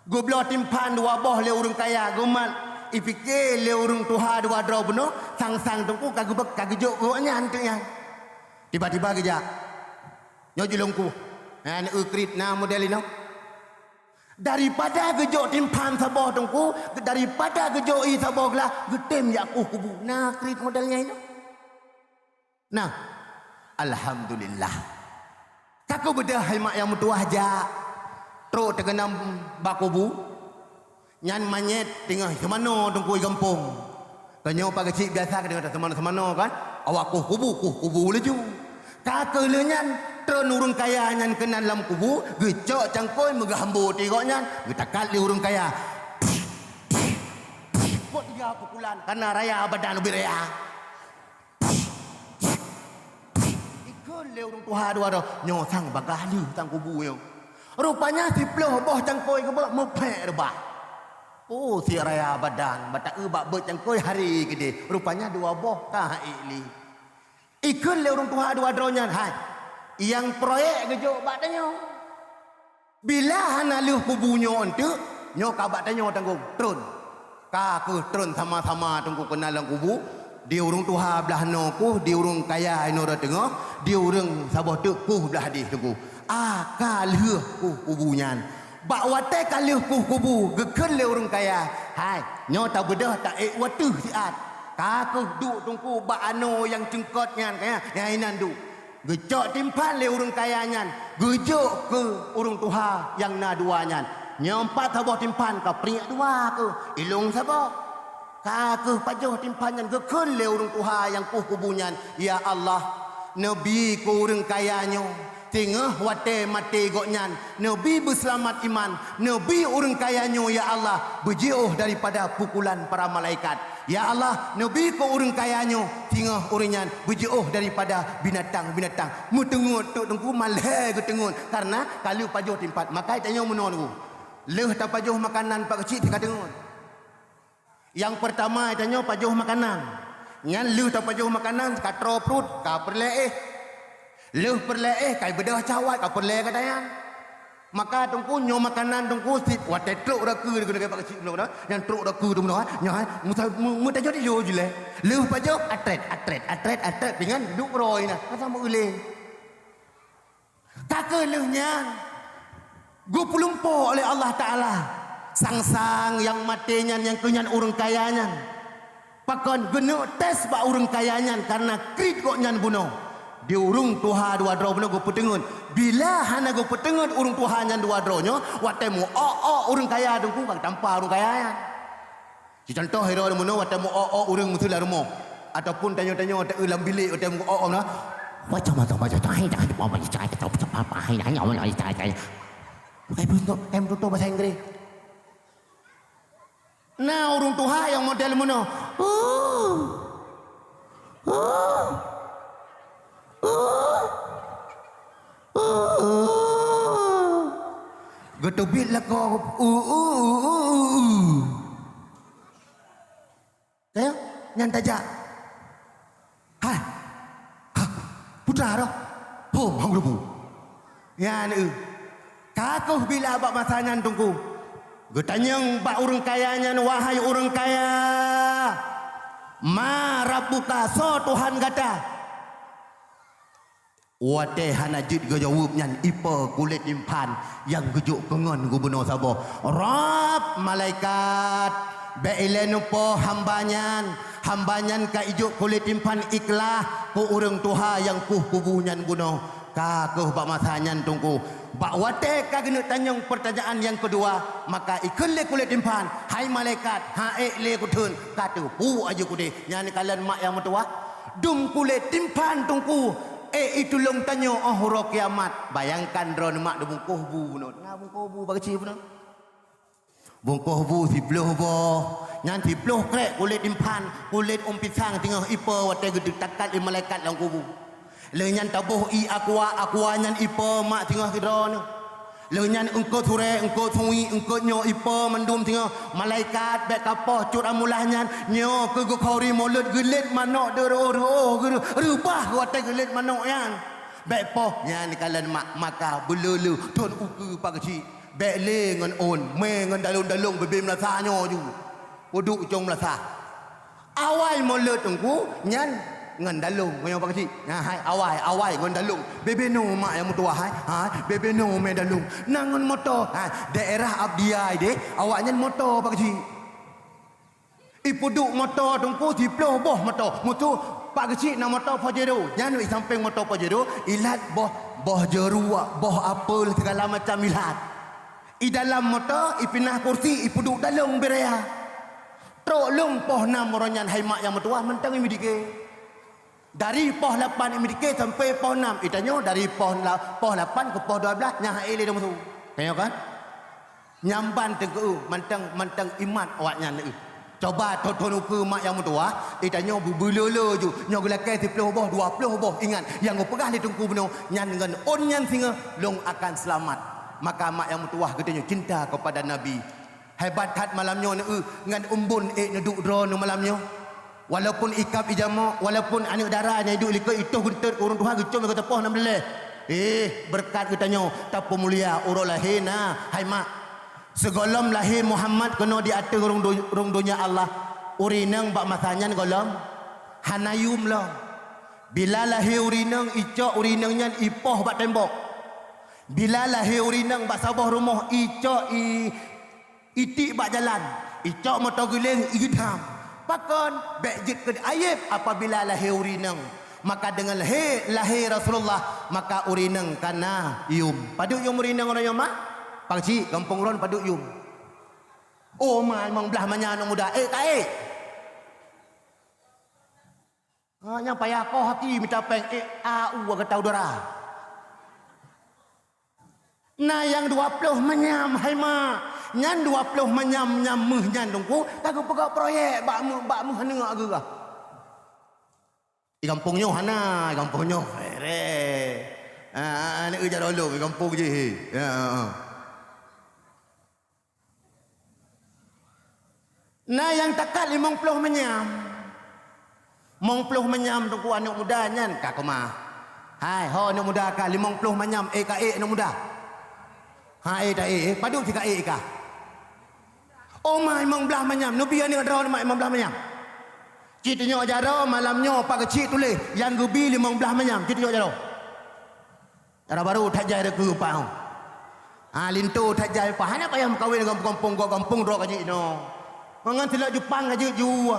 Geubloe timphan dua boh lé ureuëng kaya, geumat, ipike lé ureuëng tuha dua droe bunoe, sang-sang teungku ka geubek, ka geujok gobnyan teuk nyan. Tiba-tiba geujak, "Nyoe jeuet lôn kueh." Nyan eu kriet na model inoe. Daripada geujok timphan saboh teungku, daripada geujok ié saboh glah, geutem jak kueh kubu. Na kriet model nyan inoe. Nah, alhamdulillah. Ka keubeudôh hai mak nyang meutuwah jak, trok teugeunam bak kubu. Nyan manyét teungoh seumanoe teungku i gampông. Tanyoe pageue cit biasa ka deungoe seumanoe-seumanoe kan? Awak kueh kubu, kueh kubu laju. Ka keuh lheueh nyan, tron ureuëng kaya nyan keunan lam kubu, geucok cangkôi meugeuhambo ti gobnyan, geutakat lé ureuëng kaya. Buet dia pukulan, kana raya badan ubit raya. Ikheun lé ureuëng tuha dua droe, "Nyoe sang bagaih lheueh sang kubu nyoe." Rupanya siploh boh cangkôi geubeuet, meupék reubah. Oh, si raya badan, bak taeu bak beuet cangkôi hari keudeh. Rupanya dua boh ka ék lé. Ikheun lé ureuëng tuha dua droe nyan, "Hai, nyang proyek geujok bak tanyoe." Bila hana lheueh kubu nyoe eunteuk, nyoe ka bak tanyoe tanggong, tron. Ka keuh tron sama-sama teungku keunan lam kubu, di ureuëng tuha blaih noe kueh, di ureuëng kaya inoe rot teungoh, di ureuëng saboh teuk kueh blaih deh teungku. Ah, ka lheueh kueh kubu nyan. Bak watée ka lheueh kueh kubu, geukheun lé ureuëng kaya, "Hai, nyoe tabeudôh taék u ateueh siat." Ka keuh duek teungku bak anoe nyang ceungkot nyan, kaya, nyang inan duek. Geucok timphan lé ureuëng kaya nyan, geujok keu ureuëng tuha nyang na dua nyan. Nyoe pat saboh timphan ka priek dua keuh, ilong saboh. Ka keuh pajoh timphan nyan geukheun lé ureuëng tuha nyang kueh kubu nyan, "Ya Allah, neubi keu ureuëng kaya nyoe, teungoh watée maté gobnyan, neubi beuseulamat iman, neubi ureuëng kaya nyoe, ya Allah, beujiôh daripada pukulan para malaikat." Ya Allah, neubi keu ureuëng kaya nyoe, singoh ureuëng nyan beujiôh daripada binatang-binatang. Meuteungeut teuk teungku, malhée geuteungeut, kareuna ka lheueh pajoh timphan. Maka tanyoe meunoe teungku. Lheueh tapajoh makanan pat keuchik teuka teungeut. Nyang peurtama tanyoe pajoh makanan. Nyan lheueh tapajoh makanan, ka troe pruet, ka peureulée éh. Lheueh peureulée éh, ka beudôh cawat, ka peureulée gata nyan. Maka teungku nyoe makanan teungku sit watée trok rakeu keuneuk bak keuchik bunoe, nyang trok rakeu tu bunoe, nyoe hai, meusa-, meu-, meutajok di jih lé. Lheueh pajoh, atrét, atrét, atrét, atrét, pingan duek roi na, ka sama ulée. Ka keuh lheueh nyan, geupeulumpo oleh Allah Taala sang-sang nyang maté nyan, nyang keu nyan ureuëng kaya nyan. Pakon geuneuk tes bak ureuëng kaya nyan kareuna kriet gobnyan bunoe. Di ureuëng tuha dua droe bunoe geupeuteungeut. Bila hana geupeuteungeut ureuëng tuha nyan dua droe nyoe, watée meu-ok-ok ureuëng kaya teungku ka geutampa ureuëng kaya nyan. Sicontoh, sidroe bunoe watée meu-ok-ok ureuëng meuseue lam rumoh, ataupun tanyoe-tanyoe watée lam bilék watée meu-ok-ok na, macam-macam, macam-macam, macam-macam, macam-macam, macam-macam, macam-macam. Bukan beutôi, bukan beutôi bahasa Inggris. Na ureuëng tuha nyang model meunoe. Uh. Uh. Uh. Uh. Geuteubiet lakoe. Uh, uh, uh, uh, uh. Tanyong, nyan tajak. Hai. Ha. Putra roh. Hom, hom geulubu. Nyan, eu. Ka keuh bila bak masa nyan teungku. Geutanyong bak ureuëng kaya nyan, "Wahai ureuëng kaya, ma rabbuka, soe Tuhan gata?" Watée hana jeuet geujaweueb nyan, ipe kulét timphan nyang geujok keu ngon geubunoe saboh. Rab malaikat, bék ilée neupo hamba nyan. Hamba nyan ka ijok kulét timphan ikhlaih keu ureuëng tuha nyang kueh kubu nyan bunoe. Ka keuh bak masa nyan teungku, bak watée ka geuneuk tanyong peurtanyaan nyang keudua, maka ikheun lé kulét timphan, "Hai malaikat, han ék lé kutheun, ka teupeu aju kudeh." Nyan kalon mak nyang meutuwah. Dum kulét timphan teungku, ék itulông tanyoe óh uroe kiamat. Bayangkan droeneuh mak, dum bungkôh bu bunoe. Na bungkôh bu bak keuchik bunoe. Bungkôh bu siploh boh. Nyan siploh krék kulét timphan, kulét ôn pisang singoh ipe watée geutakat lé malaikat lam kubu. Lheueh nyan taboh ié aqua, aqua nyan ipe mak singoh sidroeneuh. Lheueh nyan eungkôt surée, eungkôt suwi, eungkôt nyoe ipo mandum singoh. Malaikat bék kapoh cut amulah nyan. Nyoe keu geukhori mulod geulet manok deureuôh-reuôh geureu-, reubah geuwatée geulet manok nyan. Bék poh nyan kalon mak maka beuleu-leu thon ukeue pak geuchik. Bék lé ngon ôn, mé ngon dalông-dalông bibé meulasa nyoe ju. Peuduek cong meulasa. Awai mulod teungku nyan ngon dalông, ngon nyang pakcik. Nah, hai, awai, awai ngon dalông. Bebe no mak nyang meutuah, hai. Ha, bebe no mé dalông. Na ngon moto, ha, daerah Abdiai deh, awaknyan moto pakcik. Ipeuduek moto teungku siploh boh moto. Mutu pakcik na moto Pajero. Nyan di sampéng moto Pajero, ilat boh, boh jeuruk, boh apel, segala macam ilat. I dalam moto, ipinah kursi, ipeuduek dalông beuraya. Trok lôn poh nam uroe nyan hai mak nyang meutuwah mantong i Meudike. Dari poh lapan i Meudike sampoe poh nam, i tanyoe dari poh la-, poh lapan keu poh dua blaih nyan hai lé dong su. Tanyoe kan? Nyamban teungku mantong, mantong imat awaknyan lé. Coba thon-thon ukeue mak nyang meutuwah, i tanyoe beubeuleu-leu ju, nyoe geulakée siploh boh, dua ploh boh. Ingat, nyang geupeugah lé teungku bunoe, nyan ngon ôn nyan singoh, lôn akan seulamat. Maka mak nyang meutuwah geutanyoe cinta keupada Nabi. Hebat that malam nyoe neu ngon umbon ék neuduek droeneuh malam nyoe. Walaupun ikab ijamok, walaupun aneuk dara nyang iduek likot itoh geunteut keu ureuëng tuha geucom lagée teupoh nam leleh. Eh, beureukat geutanyoe tapeumulia uroe lahé na, hai mak. Sigohlom lahé Muhammad keunoe di ateueh rhueng do-, rhueng donya Allah, ureuëng inong bak masa nyan gohlom hana yum lom. Bila lahé ureuëng inong, icok ureuëng inong nyan ipoh bak tembok. Bila lahé ureuëng inong bak saboh rumoh, icok i, itiek bak jalan, icok moto geuléng, igeutham. Pakon? Bék jeuet keu aéb apabila lahé ureuëng inong. Maka deungon lahé, lahé Rasulullah, maka ureuëng inong ka na yum. Padub yum ureuëng inong uroe nyoe mak? Pakcik, gampông droen padub yum. Oh, ma limong blaih manyam aneuk muda, ék ka ék. Ha, nyang payah koh haki mita péng, ék a u gata u dara. Na nyang dua ploh manyam hai mak. Nyan dua ploh manyam nyang méuh nyan teungku, ka geupeugah proyek bak méuh, bak méuh aneuk geuh. Di gampông nyoe hana, di gampông nyoe fere. Ha, ha, aneuk jaroe lôn di gampông jih. Ya, ha, ha. Na nyang takat limong ploh manyam. Limong ploh manyam teungku aneuk muda nyan ka keumah. Hai, ho aneuk muda ka limong ploh manyam, ék ka ék aneuk muda. Ha, ék ta ék, eh, padub si ka ék ka. Oh ma limong blaih manyam, neubi aneuk droe mak limong blaih manyam. Cit nyoe jaroe malam nyoe pak geuchik tuléh, nyang geubi limong blaih manyam, cit nyoe jaroe. Dara barô that jai reukeu pah. Ha, linto that jai pah. Hana payah meukawen ngon gampông, gampông droe ka jeuet inoe. Ngon tilok Jepang ka jeuet ju.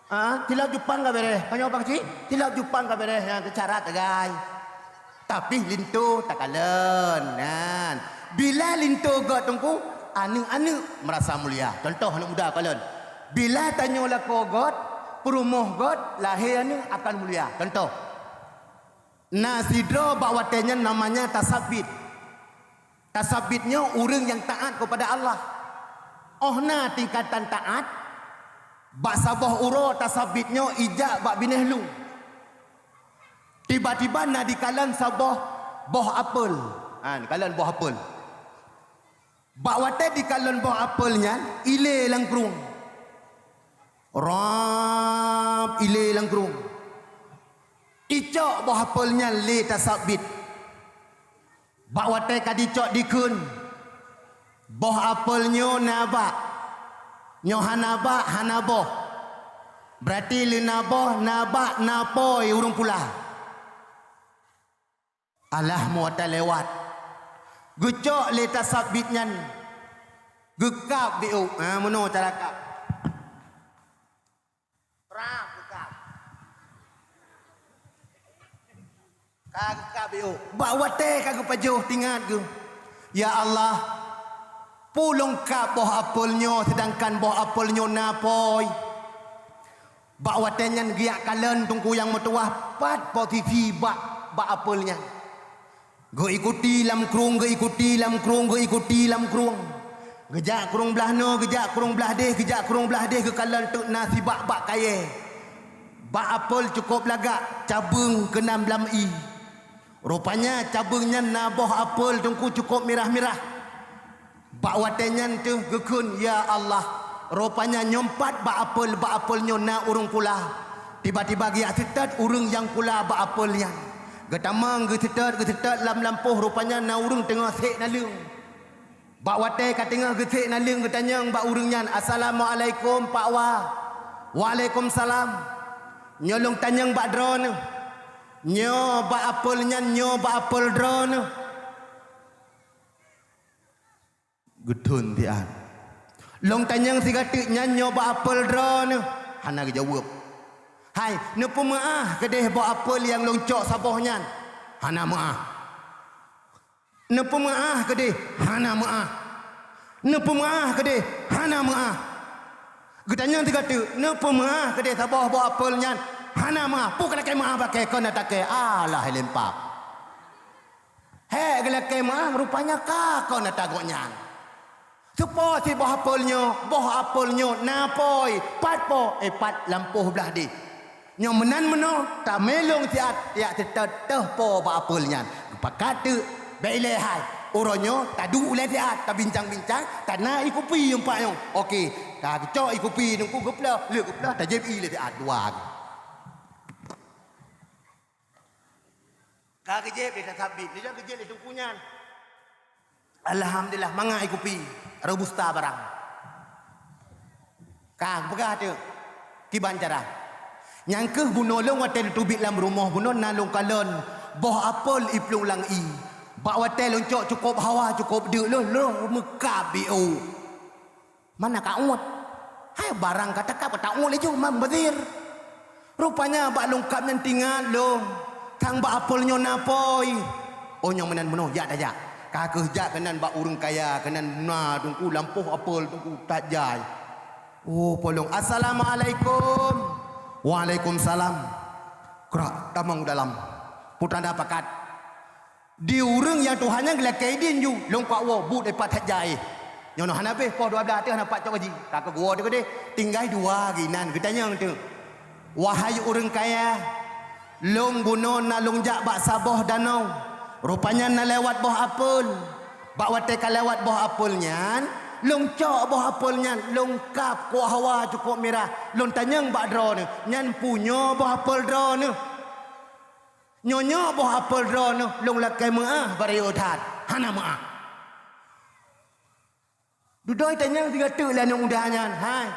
Ha, tilok Jepang ka bereh. Tanyoe bang cit, tilok Jepang ka bereh nyang teucarat tagai. Tapi linto takalon. Nyan. Bila linto göt teungku, aneuk-aneuk merasa mulia. Contoh aneuk muda kalon. Bila tanyoe lakoe göt, peurumoh göt, lahé aneuk akan mulia. Contoh. Na sidroe bak watée nyan namanya tasabbit. Tasabbit nyoe ureuëng nyang taát keupada Allah. Óh na tingkatan taát, bak saboh uroe tasabbit nyoe ijak bak binéh lueng. Tiba-tiba na dikalon saboh boh apel. Ha, dikalon boh apel. Bak watée dikalon boh apel nyan, ilé lam krueng. Rab ilé lam krueng. Icok boh apel nyan lé tasabbit. Bak watée ka dicok dikheun, boh apel nyoe na bak. Nyoe hana bak, hana boh. Berarti lé na boh, na bak, na poi ureuëng pula. Alah meuwata lewat. Geucok lé tasabbit nyan. Geukab biôk. Ha, meunoe cara kab. Rab geukab. Ka geukab biôk. Bak watée ka geupajoh tingat geuh. Ya Allah, peue lôn kab boh apel nyoe, seudangkan boh apel nyoe na poi. Bak watée nyan geujak kalon teungku nyang meutuwah pat posisi bak, bak apel nyan. Geuikuti lam krueng, geuikuti lam krueng, geuikuti lam krueng. Geujak krueng blaih noe, geujak krueng blaih deh, geujak krueng blaih deh, geukalon teuk na sibak bak kayée. Bak apel cukôp lagak, cabeueng keunan lam ié. Rupanya cabeueng nyan na boh apel teungku cukôp mirah-mirah. Bak watée nyan teuh geukheun, "Ya Allah, rupanya nyoe pat bak apel, bak apel nyoe na ureuëng kula." Tiba-tiba geujak seutôt ureuëng nyang kula bak apel nyan. Geutamong geuseutôt, geuseutôt lam lampôh, rupanya na ureuëng teungoh sék naleueng. Bak watée ka teungoh geusék naleueng geutanyong bak ureuëng nyan, "Assalamualaikum, Pak Wa." "Waalaikumsalam." "Nyoe lôn tanyong bak droeneuh. Nyoe bak apel nyan, nyoe bak apel droeneuh?" Geuthon siat. "Lôn tanyong sigateuk nyan, nyoe bak apel droeneuh?" Hana geujaweueb. "Hai, neupeumeuáh keudeh boh apel nyang lôn cok saboh nyan?" "Hana meuáh." "Neupeumeuáh keudeh?" "Hana meuáh." "Neupeumeuáh keudeh?" "Hana meuáh." Geutanyong sigateuk, "Neupeumeuáh keudeh saboh boh apel nyan?" "Hana meuáh." "Peue ka lakée meuáh bakée kon na takée?" Alah, lempap. Hék geulakée meuáh, rupanya ka kon ata gobnyan. "Seupo cit boh apel nyoe?" "Boh apel nyoe na poi." "Pat po?" "Eh, pat lampôh blah deh." "Nyoe meunan meunoe, tamé lôn siat jak seutôt teuh po bak apel nyan." Geupakat teuk, bék ilée hai. Uroe nyoe taduek ulée siat, tabincang-bincang, tana ie kupi umpat nyoe. Oke, ka geucok ie kupi teungku, geuploh, lheueh geuploh tajieb ie lé siat dua. Ka geujieb lé tasabit, lé nyan geujieb lé teungku nyan. Alhamdulillah, mangat ie kupi, robusta barang. Ka geupeugah teuk kiban cara. Nyang kheueh bunoe lôn watée lôn teubiet lam rumoh bunoe na lôn kalon boh apel iplueng lam ie. Bak watée lôn cok cukôp hawa, cukôp deuk lôn, lôn meukab biôh. Mana ka uet? Hai barang ka takab ka ta uet laju, man bazir. Rupanya bak lôn kab nyan teuingat lôn, sang bak apel nyoe na poi. Oh, nyang meunan meunoe, jak tajak. Ka kheueh jak keunan bak ureuëng kaya, keunan na teungku lampôh apel teungku tajai. Oh, polong. "Assalamualaikum." "Waalaikumsalam." Krak tamong dalam. Peue tanda pakat. Di ureuëng nyang tuha nyan geulakée idin ju, lôn kuat woe, buet dipat that jai. Nyoe hana beh, poh dua blaih teuh hana pat cok gaji. Ka keuh geuwoe teuh keudeh, tinggai dua ginan geutanyong teuk. Wahai ureuëng kaya, lôn bunoe na lôn jak bak saboh danau. Rupanya na lewat boh apel. Bak watée ka lewat boh apel nyan, lôn cok boh apel nyan, lôn kab kuah hawa cukôp mirah, lôn tanyong bak droeneuh, nyan peue nyoe boh apel droeneuh? Nyoe nyoe boh apel droeneuh lôn lakée meuáh barô that, hana meuáh. Dudoe tanyong sigateuk lé aneuk muda nyan, "Hai,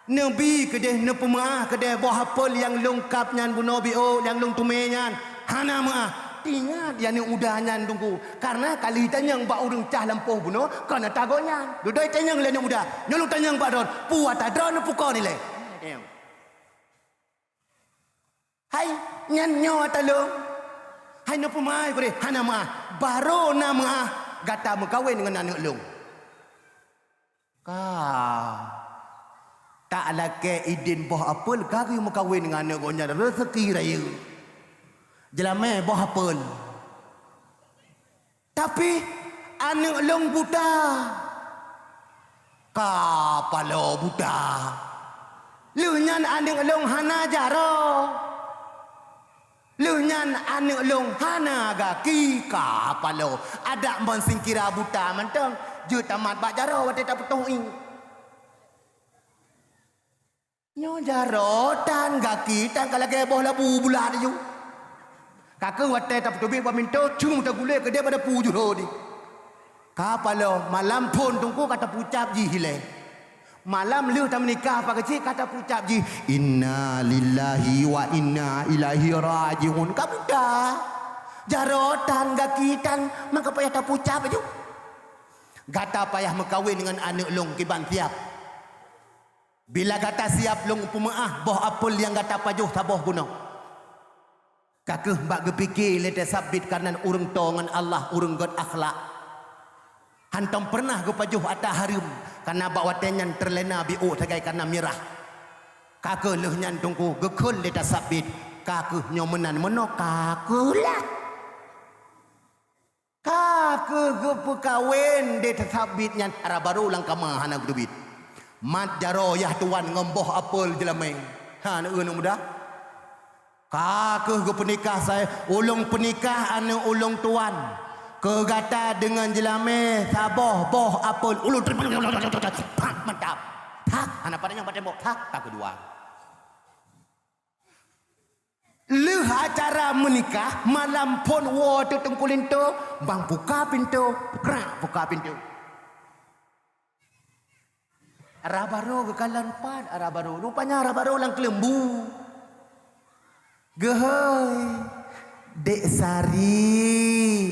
neubi keudeh, neupeumeuáh keudeh boh apel nyang lôn kab nyan bunoe biôh nyang lôn teumé nyan, hana meuáh." Teuingat lé aneuk muda nyan teungku, kareuna ka lheueh tanyong bak ureuëng cah lampôh bunoe kon ata gobnyan. Dudoe tanyong lé aneuk muda, "Nyoe lôn tanyong bak droeneuh, peue ata droeneuh, peue kon ilée?" "Hai, nyan nyoe ata lôn." "Hai, neupeumeuáh keudeh?" "Hana meuáh." "Barô na meuáh gata meukawen ngon aneuk lôn." Ka tak lakée idin boh apel ka geumeukawen ngon aneuk gobnyan, reuseuki rayeuk. Jeulamé boh apel. Tapi aneuk lôn buta. Ka paloe buta. Lheueh nyan aneuk lôn hana jaroe. Lheueh nyan aneuk lôn hana gaki, ka paloe. Adak mon singkira buta mantong, jeuet tamat bak jaroe watée tapeutoh ié. Nyoe jaroe tan gaki tan ka lagée boh labu bulat aju. Ka kheueh watée tapeuteubiet bak pintoe, cong tagulée keudeh bak dapu jurô di. Ka paloe, malam phon teungku ka tapeucab jih ilée. Malam lheueh tameunikah pakeucik ka tapeucab jih, "Inna lillahi wa inna ilaihi raji'un." Ka buta. Jaroe tan gaki tan, maka payah tapeucab aju. Gata payah meukawen ngon aneuk lôn kiban siab. Bila gata siab lôn peumeuáh boh apel nyang gata pajoh saboh bunoe. Ka kheueh bak geupike lé teusabiet kareuna ureuëng toe ngon Allah ureuëng gét akhlak. Hantom peureunah geupajoh ata hareuem, kareuna bak watée nyan teulena biôh sagai kareuna mirah. Ka kheueh lheueh nyan teungku geukheun lé teusabiet, ka kheueh nyoe meunan meunoe ka kheueh lah. Ka kheueh geupeukawen deh teusabiet nyan, ara barô lam kama hana geuteubiet. Mat jaroe yah tuwan ngon boh apel jeulamé. Ha, na eu aneuk muda? Ka kheueh geupeunikah sai, ulôn peunikah aneuk ulôn tuan. Keu gata deungon jeulamé saboh boh apel ulôn. Mantap. Tak, hana pada nyang batembok. Tak, tak keudua. Lheueh acara meunikah, malam phon woe teuh Teungku Linto, "Bang, buka pintoe." Krak, buka pintoe. Ara barô geukalon, pat ara barô. Rupanya ara barô lam keuleumbu. Geuhôi, Dek Sari.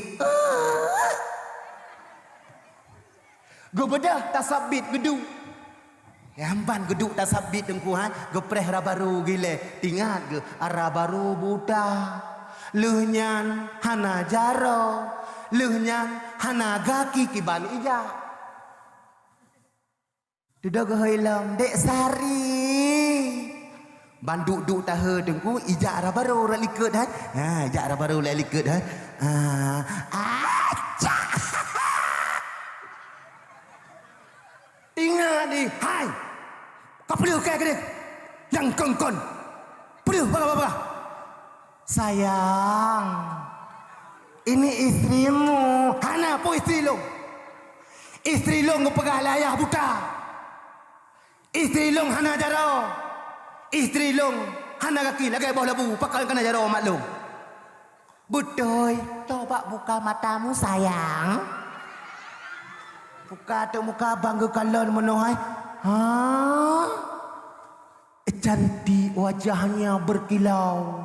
Geubeudôh tasabit geuduek. Nyang ban geuduek tasabit Teungku hai, geupreh ara barô gilée. Tingat geuh, ara barô buta. Lheueh nyan hana jaroe. Lheueh nyan hana gaki kiban ija. Dudoe geuhôi lom, "Dek Sari." Ban duek-duek tahe Teungku, ijak ara barô rot likot hai. Ha, ijak ara barô rot likot hai. Ha. Acah. Ingat di, hai. Ka peuleueh keu keudeh. Nyang kon-kon. Peuleueh bagah-bagah. "Sayang, ini istrimu." Hana peue istri lôn. Istri lôn geupeugah lé ayah buta. Istri lôn hana jaroe. Istri lôn hana gaki lagée boh labu, pakon ka na jaroe mak lôn. Beutôi, coba buka matamu sayang. Buka teuk muka bang geukalon meunoe hai. Ha? Cantik wajahnya berkilau.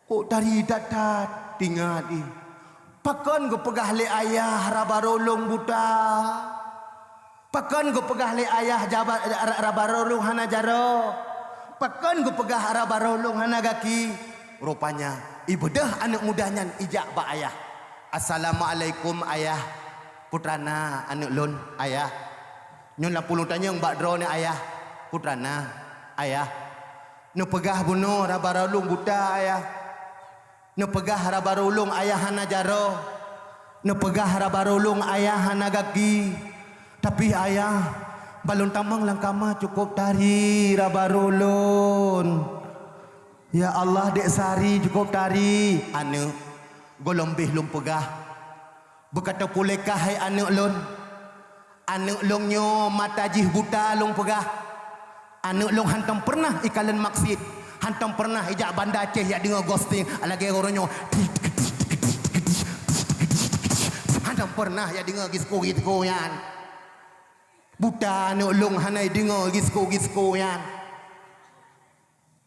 Kok tari that-that, tingat ih. Pakon geupeugah lé ayah ara barô lôn buta? Pakon geupeugah lé ayah jaba-, ara-, ara barô lôn hana jaroe? Pakon geupeugah ara barô lôn hana gaki? Rupanya, ibeudôh aneuk muda nyan ijak bak ayah. "Assalamualaikum, Ayah. Putra na aneuk lôn, Ayah." Nyoe lapôh lôn tanyong bak droeneuh, Ayah. "Putra na, Ayah. Neupeugah bunoe ara barô lôn buta, Ayah. Neupeugah ara barô lôn ayah hana jaroe. Neupeugah ara barô lôn ayah hana gaki. Tapi, Ayah, ban lôn tamong lam kama cukôp tari ara barô lôn." "Ya Allah, Dek Sari cukôp tari." "Aneuk, gohlom beh lôn peugah. Beuka teupuléh kah hai aneuk lôn. Aneuk lôn nyoe mata jih buta lôn peugah. Aneuk lôn hantom peureunah ikalon maksiet, hantom peureunah ijak Banda Aceh jak deungoe ghosting lagée uroe nyoe. Hantom peureunah jak deungoe gisko-gisko nyan. Buta aneuk lôn hana ideungoe gisko-gisko nyan."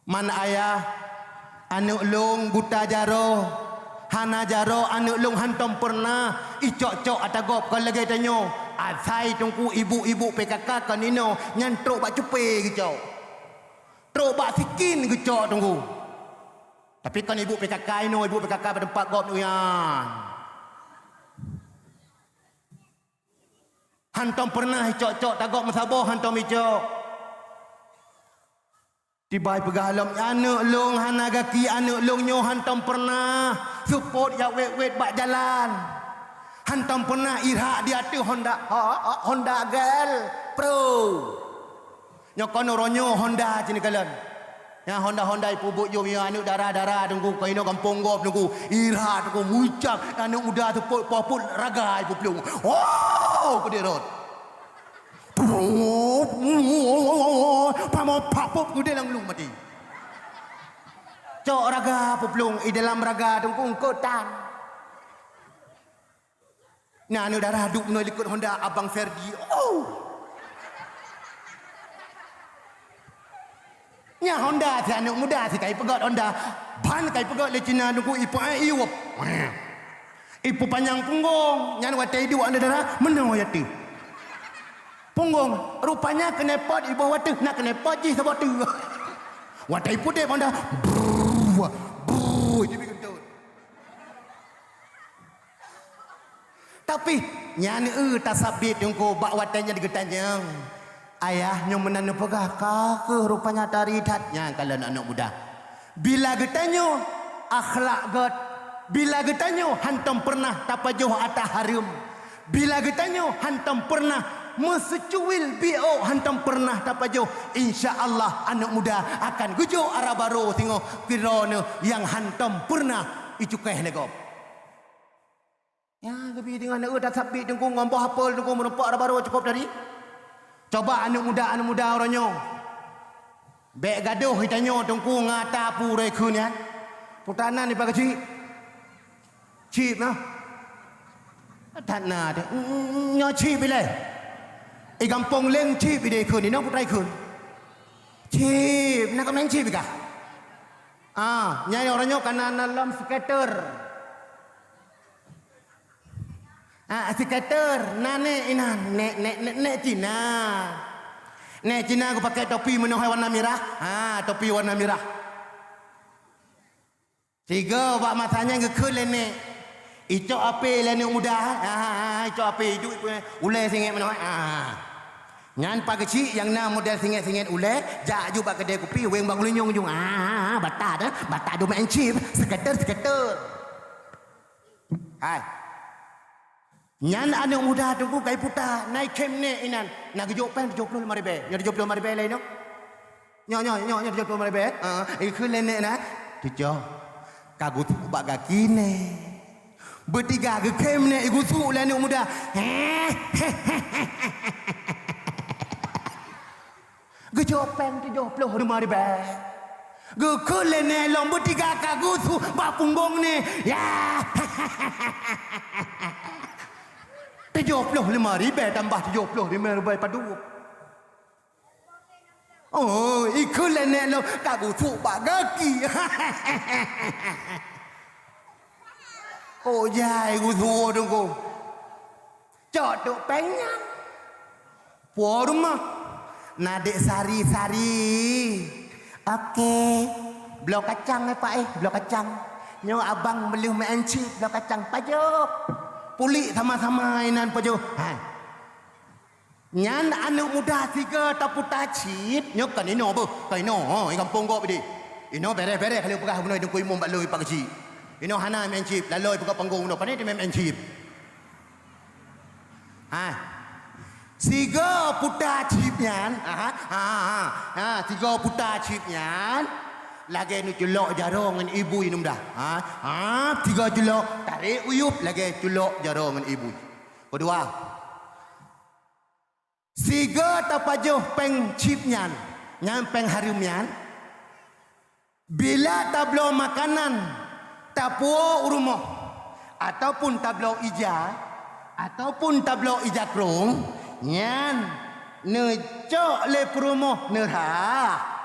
"Man ayah, aneuk lôn buta jaroe, hana jaroe aneuk lôn hantom peureunah icok-cok ata gob kon lagée tanyoe. Asai Teungku ibu-ibu P K K kon inoe nyan trok bak cupe geucok. Trok bak sikin geucok Teungku. Tapi kon ibu P K K inoe, ibu P K K bak teumpat gob nyan. Hantom peureunah icok-cok ata gob meusaboh hantom icok." Tibai peugah lom, "Aneuk lôn hana gaki, aneuk lôn nyoe hantom peureunah seupôt jak wét-wét bak jalan. Hantom peureunah irhak di ateueh Honda, ha, ha, Honda Gel Pro. Nyoe kon uroe nyoe Honda cit neukalon. Nyan Honda-Honda ipeubuet jom ya aneuk dara-dara Teungku, keu inoe gampông gob Teungku. Irhak Teungku, meucam aneuk muda seupôt, popot raga ipeuplueng. Oh, keudeh rot." Pamo papop geude lam lung mati. Cok raga peuplueng i dalam raga Teungku eungkôt tan. Nah, aneuk dara duek bunoe likot Honda Abang Ferdi. Oh. Nyan Honda si aneuk muda si kai peugöt Honda. Ban kai peugöt lé Cina Teungku ipeu-, eh, iwup. Ipeupanyang punggong, nyan watèe iduek aneuk dara, meunoe ateueh punggong. Rupanya knalpot iboh ateueh, na knalpot jih saboh teuk. Watèe ipudép Honda, brrrr, brrrr, jibi keuntut. Tapi, nyan eu tasabit Teungku bak watèe nyan geutanyong. Ayah nyoe meunan neupeugah, ka kheueh rupanya tari that nyan kalon aneuk muda. Bila geutanyoe akhlak gèt, bila geutanyoe hantom peureunah tapajoh ata hareuem, bila geutanyoe hantom peureunah Meuseucuil biôk hántom peureunah tapajoh, insya Allah aneuk muda akan geujok ara barô singoh keudroe neuh nyang hántom peureunah icukéh lé gob. Nyan geubi deungon neueu tasabit teungku ngon boh apel teungku meurumpok ara barô cukôp tadi. Coba aneuk muda, aneuk muda uroe nyoe. Bék gadôh itanyoe teungku ngon ata peue uroe kheun nyan. Peue tan na nibak keuchik? Chip na. That na teuh. Nyoe chip ilée. I gampông leng chip ideh kheun, inoe putai kheun. Chip, na keunan chip kah? Ah, nyan uroe nyoe kana na lom skater. Ah, skater, na nék inan, nék, nék, nék, nék Cina. Nék Cina geupakè topi meunoe hai warna mirah. Ah, topi warna mirah. Sigoe bak masa nyan geukheun lé nék. Icok apé lé aneuk muda. Ah, ah, ah, icok apé, iduek ulée singét meunoe. Ah. Nyan pakeuchik nyang na model singét-singét ulée, jak ju bak keudè kupi, wéng bak geulinyueng ujong. Ah, ah, ah, bata dah, bata dum main chip, skater, skater. Hai. Nyan aneuk muda teungku kai puta, na ikhém nék inan, na geujok péng tujoh ploh limong ribée. Nyoe tujoh ploh limong ribée lé nyoe. Nyoe, nyoe, nyoe, nyoe tujoh ploh limong ribée. Ha, ikheun lé nék na. Tujoh. Ka gusuk bak gaki nék. Beutiga geukhém nék igusuk lé aneuk muda. Geujok péng tujoh ploh limong ribée. Geukheun lé nék lom beutiga ka gusuk bak punggong nék. Ya. Tujoh ploh limong ribée tambah tujoh ploh limong ribée padub. Oh, ikheun lé nék lom ka gusuk bak gaki. Oh, jai gusuk teungku. Cok tuk péng nyan. Puwoe rumoh. Na dek sari-sari. Oke. Bloe kacang eh, Pak eh, bloe kacang. Nyoe abang meuleuh meu'en chip bloe kacang pajoh. Pulik sama-sama inan pajoh. Ha. Nyan aneuk muda sigoe taputa chip, nyoe kan inoe beuh, kan inoe, ha, i gampông gob ideh. Inoe bèreh-bèreh ka lheueh peugah bunoe teungku imum bak lôn i pak keuchik. Inoe hana meu'en chip, lalôi peugah panggong bunoe, pane teumeu'en chip. Ha. Sigoe puta chip nyan, ha, ha, ha, ha, sigoe puta chip nyan, lagèe neuculok jaroe ngon ibu i num dah. Ha, ha, sigoe culok, tarek u yup lagèe culok jaroe ngon ibu. Keudua, sigoe tapajoh péng chip nyan, nyan péng hareuem nyan, Bila tabloe makanan tapuwoe u rumoh, ataupun tabloe ija, ataupun tabloe ija krông, nyan neucok lé peurumoh neurhah.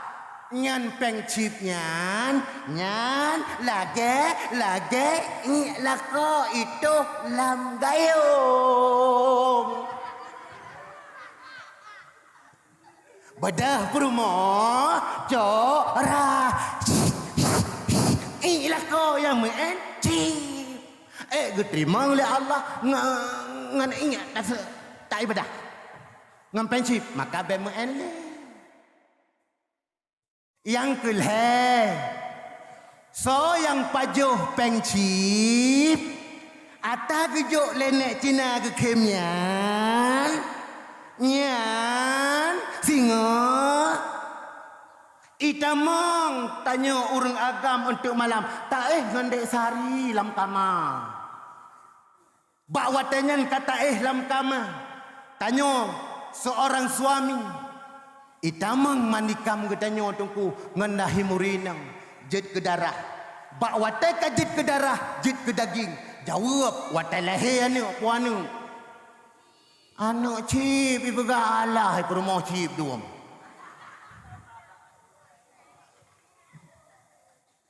Nyan péng chip nyan, nyan lagèe, lagèe iék lakoe itoh lam gayông. Beudôh peurumoh, cok rhah. Iék lakoe nyang meu'en chip. Eh, geuteurimong lé Allah ngon, ngon ingat tase-, taibadah. Ngon péng chip, maka bèk meu'en lé. Nyang keu lhèe, soe nyang pajoh péng chip, ata geujok lé nèk Cina geukhém nyan, nyan singoh itamong tanyoe ureueng agam eunteuk malam, taéh ngon dek sari lam kama. Bak watèe nyan ka taéh lam kama, tanyoe seurang suami, itamong manikam geutanyoe teungku ngon lahé muri inong jeuet keu darah. Bak watèe ka jeuet keu darah, jeuet keu daging, jaweueb watèe lahé aneuk po aneuk. Aneuk chip ipeugah alah, ipeurumoh chip dum.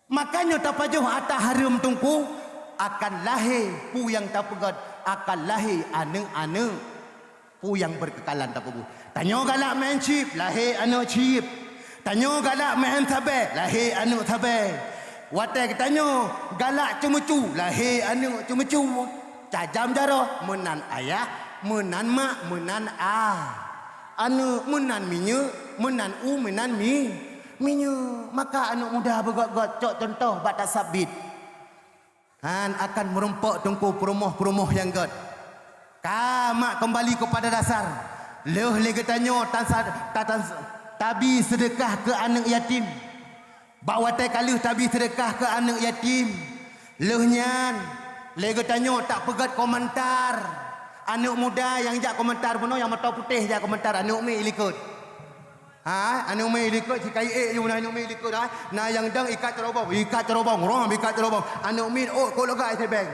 Makanya tapajoh ata hareuem teungku, akan lahé peue nyang tapeugèt, akan lahé aneuk-aneuk peue nyang beukeukalan tapeubuet. Tanyoe galak meu'en chip, lahé aneuk chip. Tanyoe galak meu'en sabé, lahé aneuk sabé. Watèe geutanyoe galak ceumeucu, lahé aneuk ceumeucu. Tajam jaroe, meunan ayah, meunan mak, meunan a. Aneuk meunan minyeuk, meunan u, meunan mi. Meunyoe maka aneuk muda beugöt-göt cok cuntoh bak tasabit, han akan meurumpok teungku peurumoh-peurumoh nyang göt. Ka mak keumbali keupada dasar. Lheueh lé geutanyoe tansa-, ta-, tan-, tabi seudeukah keu aneuëk yatim. Bak watée ka lheueh tabi seudeukah keu aneuëk yatim, lheueh nyan lé geutanyoe tapeugét komentar. Aneuëk muda nyang jak komentar bunoe, nyang moto putéh jak komentar, aneuëk miet likot. Ha, aneuëk miet likot, si kayée yue na aneuëk miet likot, ha. Na nyang dong ikat carobong, ikat carobong, rom ikat carobong. Aneuëk miet ôk kok lega isebeng.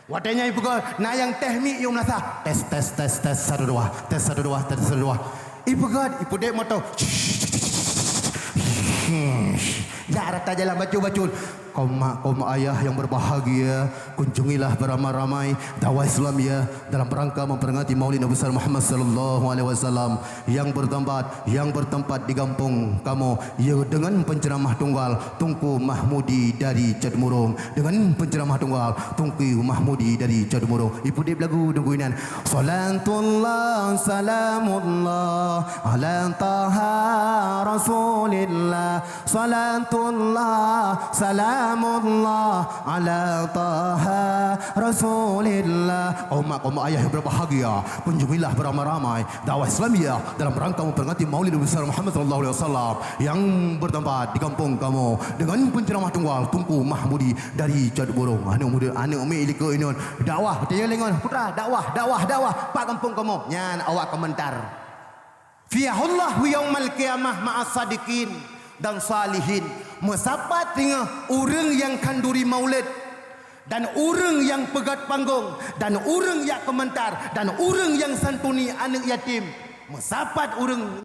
Watée nyan ipeugah, na nyang tes mic yue meunasah. Tes, tes, tes, tes, satu, dua. Tes, satu, dua, tes, satu, dua. Ipeugah, ipeudek moto. Jak rata jalan bacut-bacut. Kaum mak, kaum ayah yang berbahagia, kunjungilah beramai-ramai dakwah Islam ya dalam rangka memperingati Maulid Nabi besar Muhammad sallallahu alaihi wasallam yang bertempat, yang bertempat di kampung kamoe, ya, dengan penceramah tunggal Teungku Mahmudi dari Cot Murong, dengan penceramah tunggal Teungku Mahmudi dari Cot Murong. Ipeudeb lagu Teungku inan. Salatullah salamullah ala taha Rasulillah. Salatullah salamullah ala taha Rasulillah. Kaum mak, kaum ayah yang berbahagia, kunjungilah beramai-ramai dakwah Islamiyah dalam rangka memperingati Maulid Nabi besar Muhammad sallallahu alaihi wasallam yang bertempat di kampung kamoe dengan penceramah tunggal Teungku Mahmudi dari Cot Burong. Aneuëk muda, aneuëk miet likot inong, dakwah, tanya lengon, putra, dakwah, dakwah, dakwah, bak kampung kamoe. Nyan awak komentar. Fiyahullahu yaumal qiyamah ma'as sadiqin dan salihin. Meusapat teungoh ureuëng nyang khanduri maulid, dan ureuëng nyang peugét panggong, dan ureuëng jak komentar, dan ureuëng nyang santuni aneuëk yatim. Meusapat ureuëng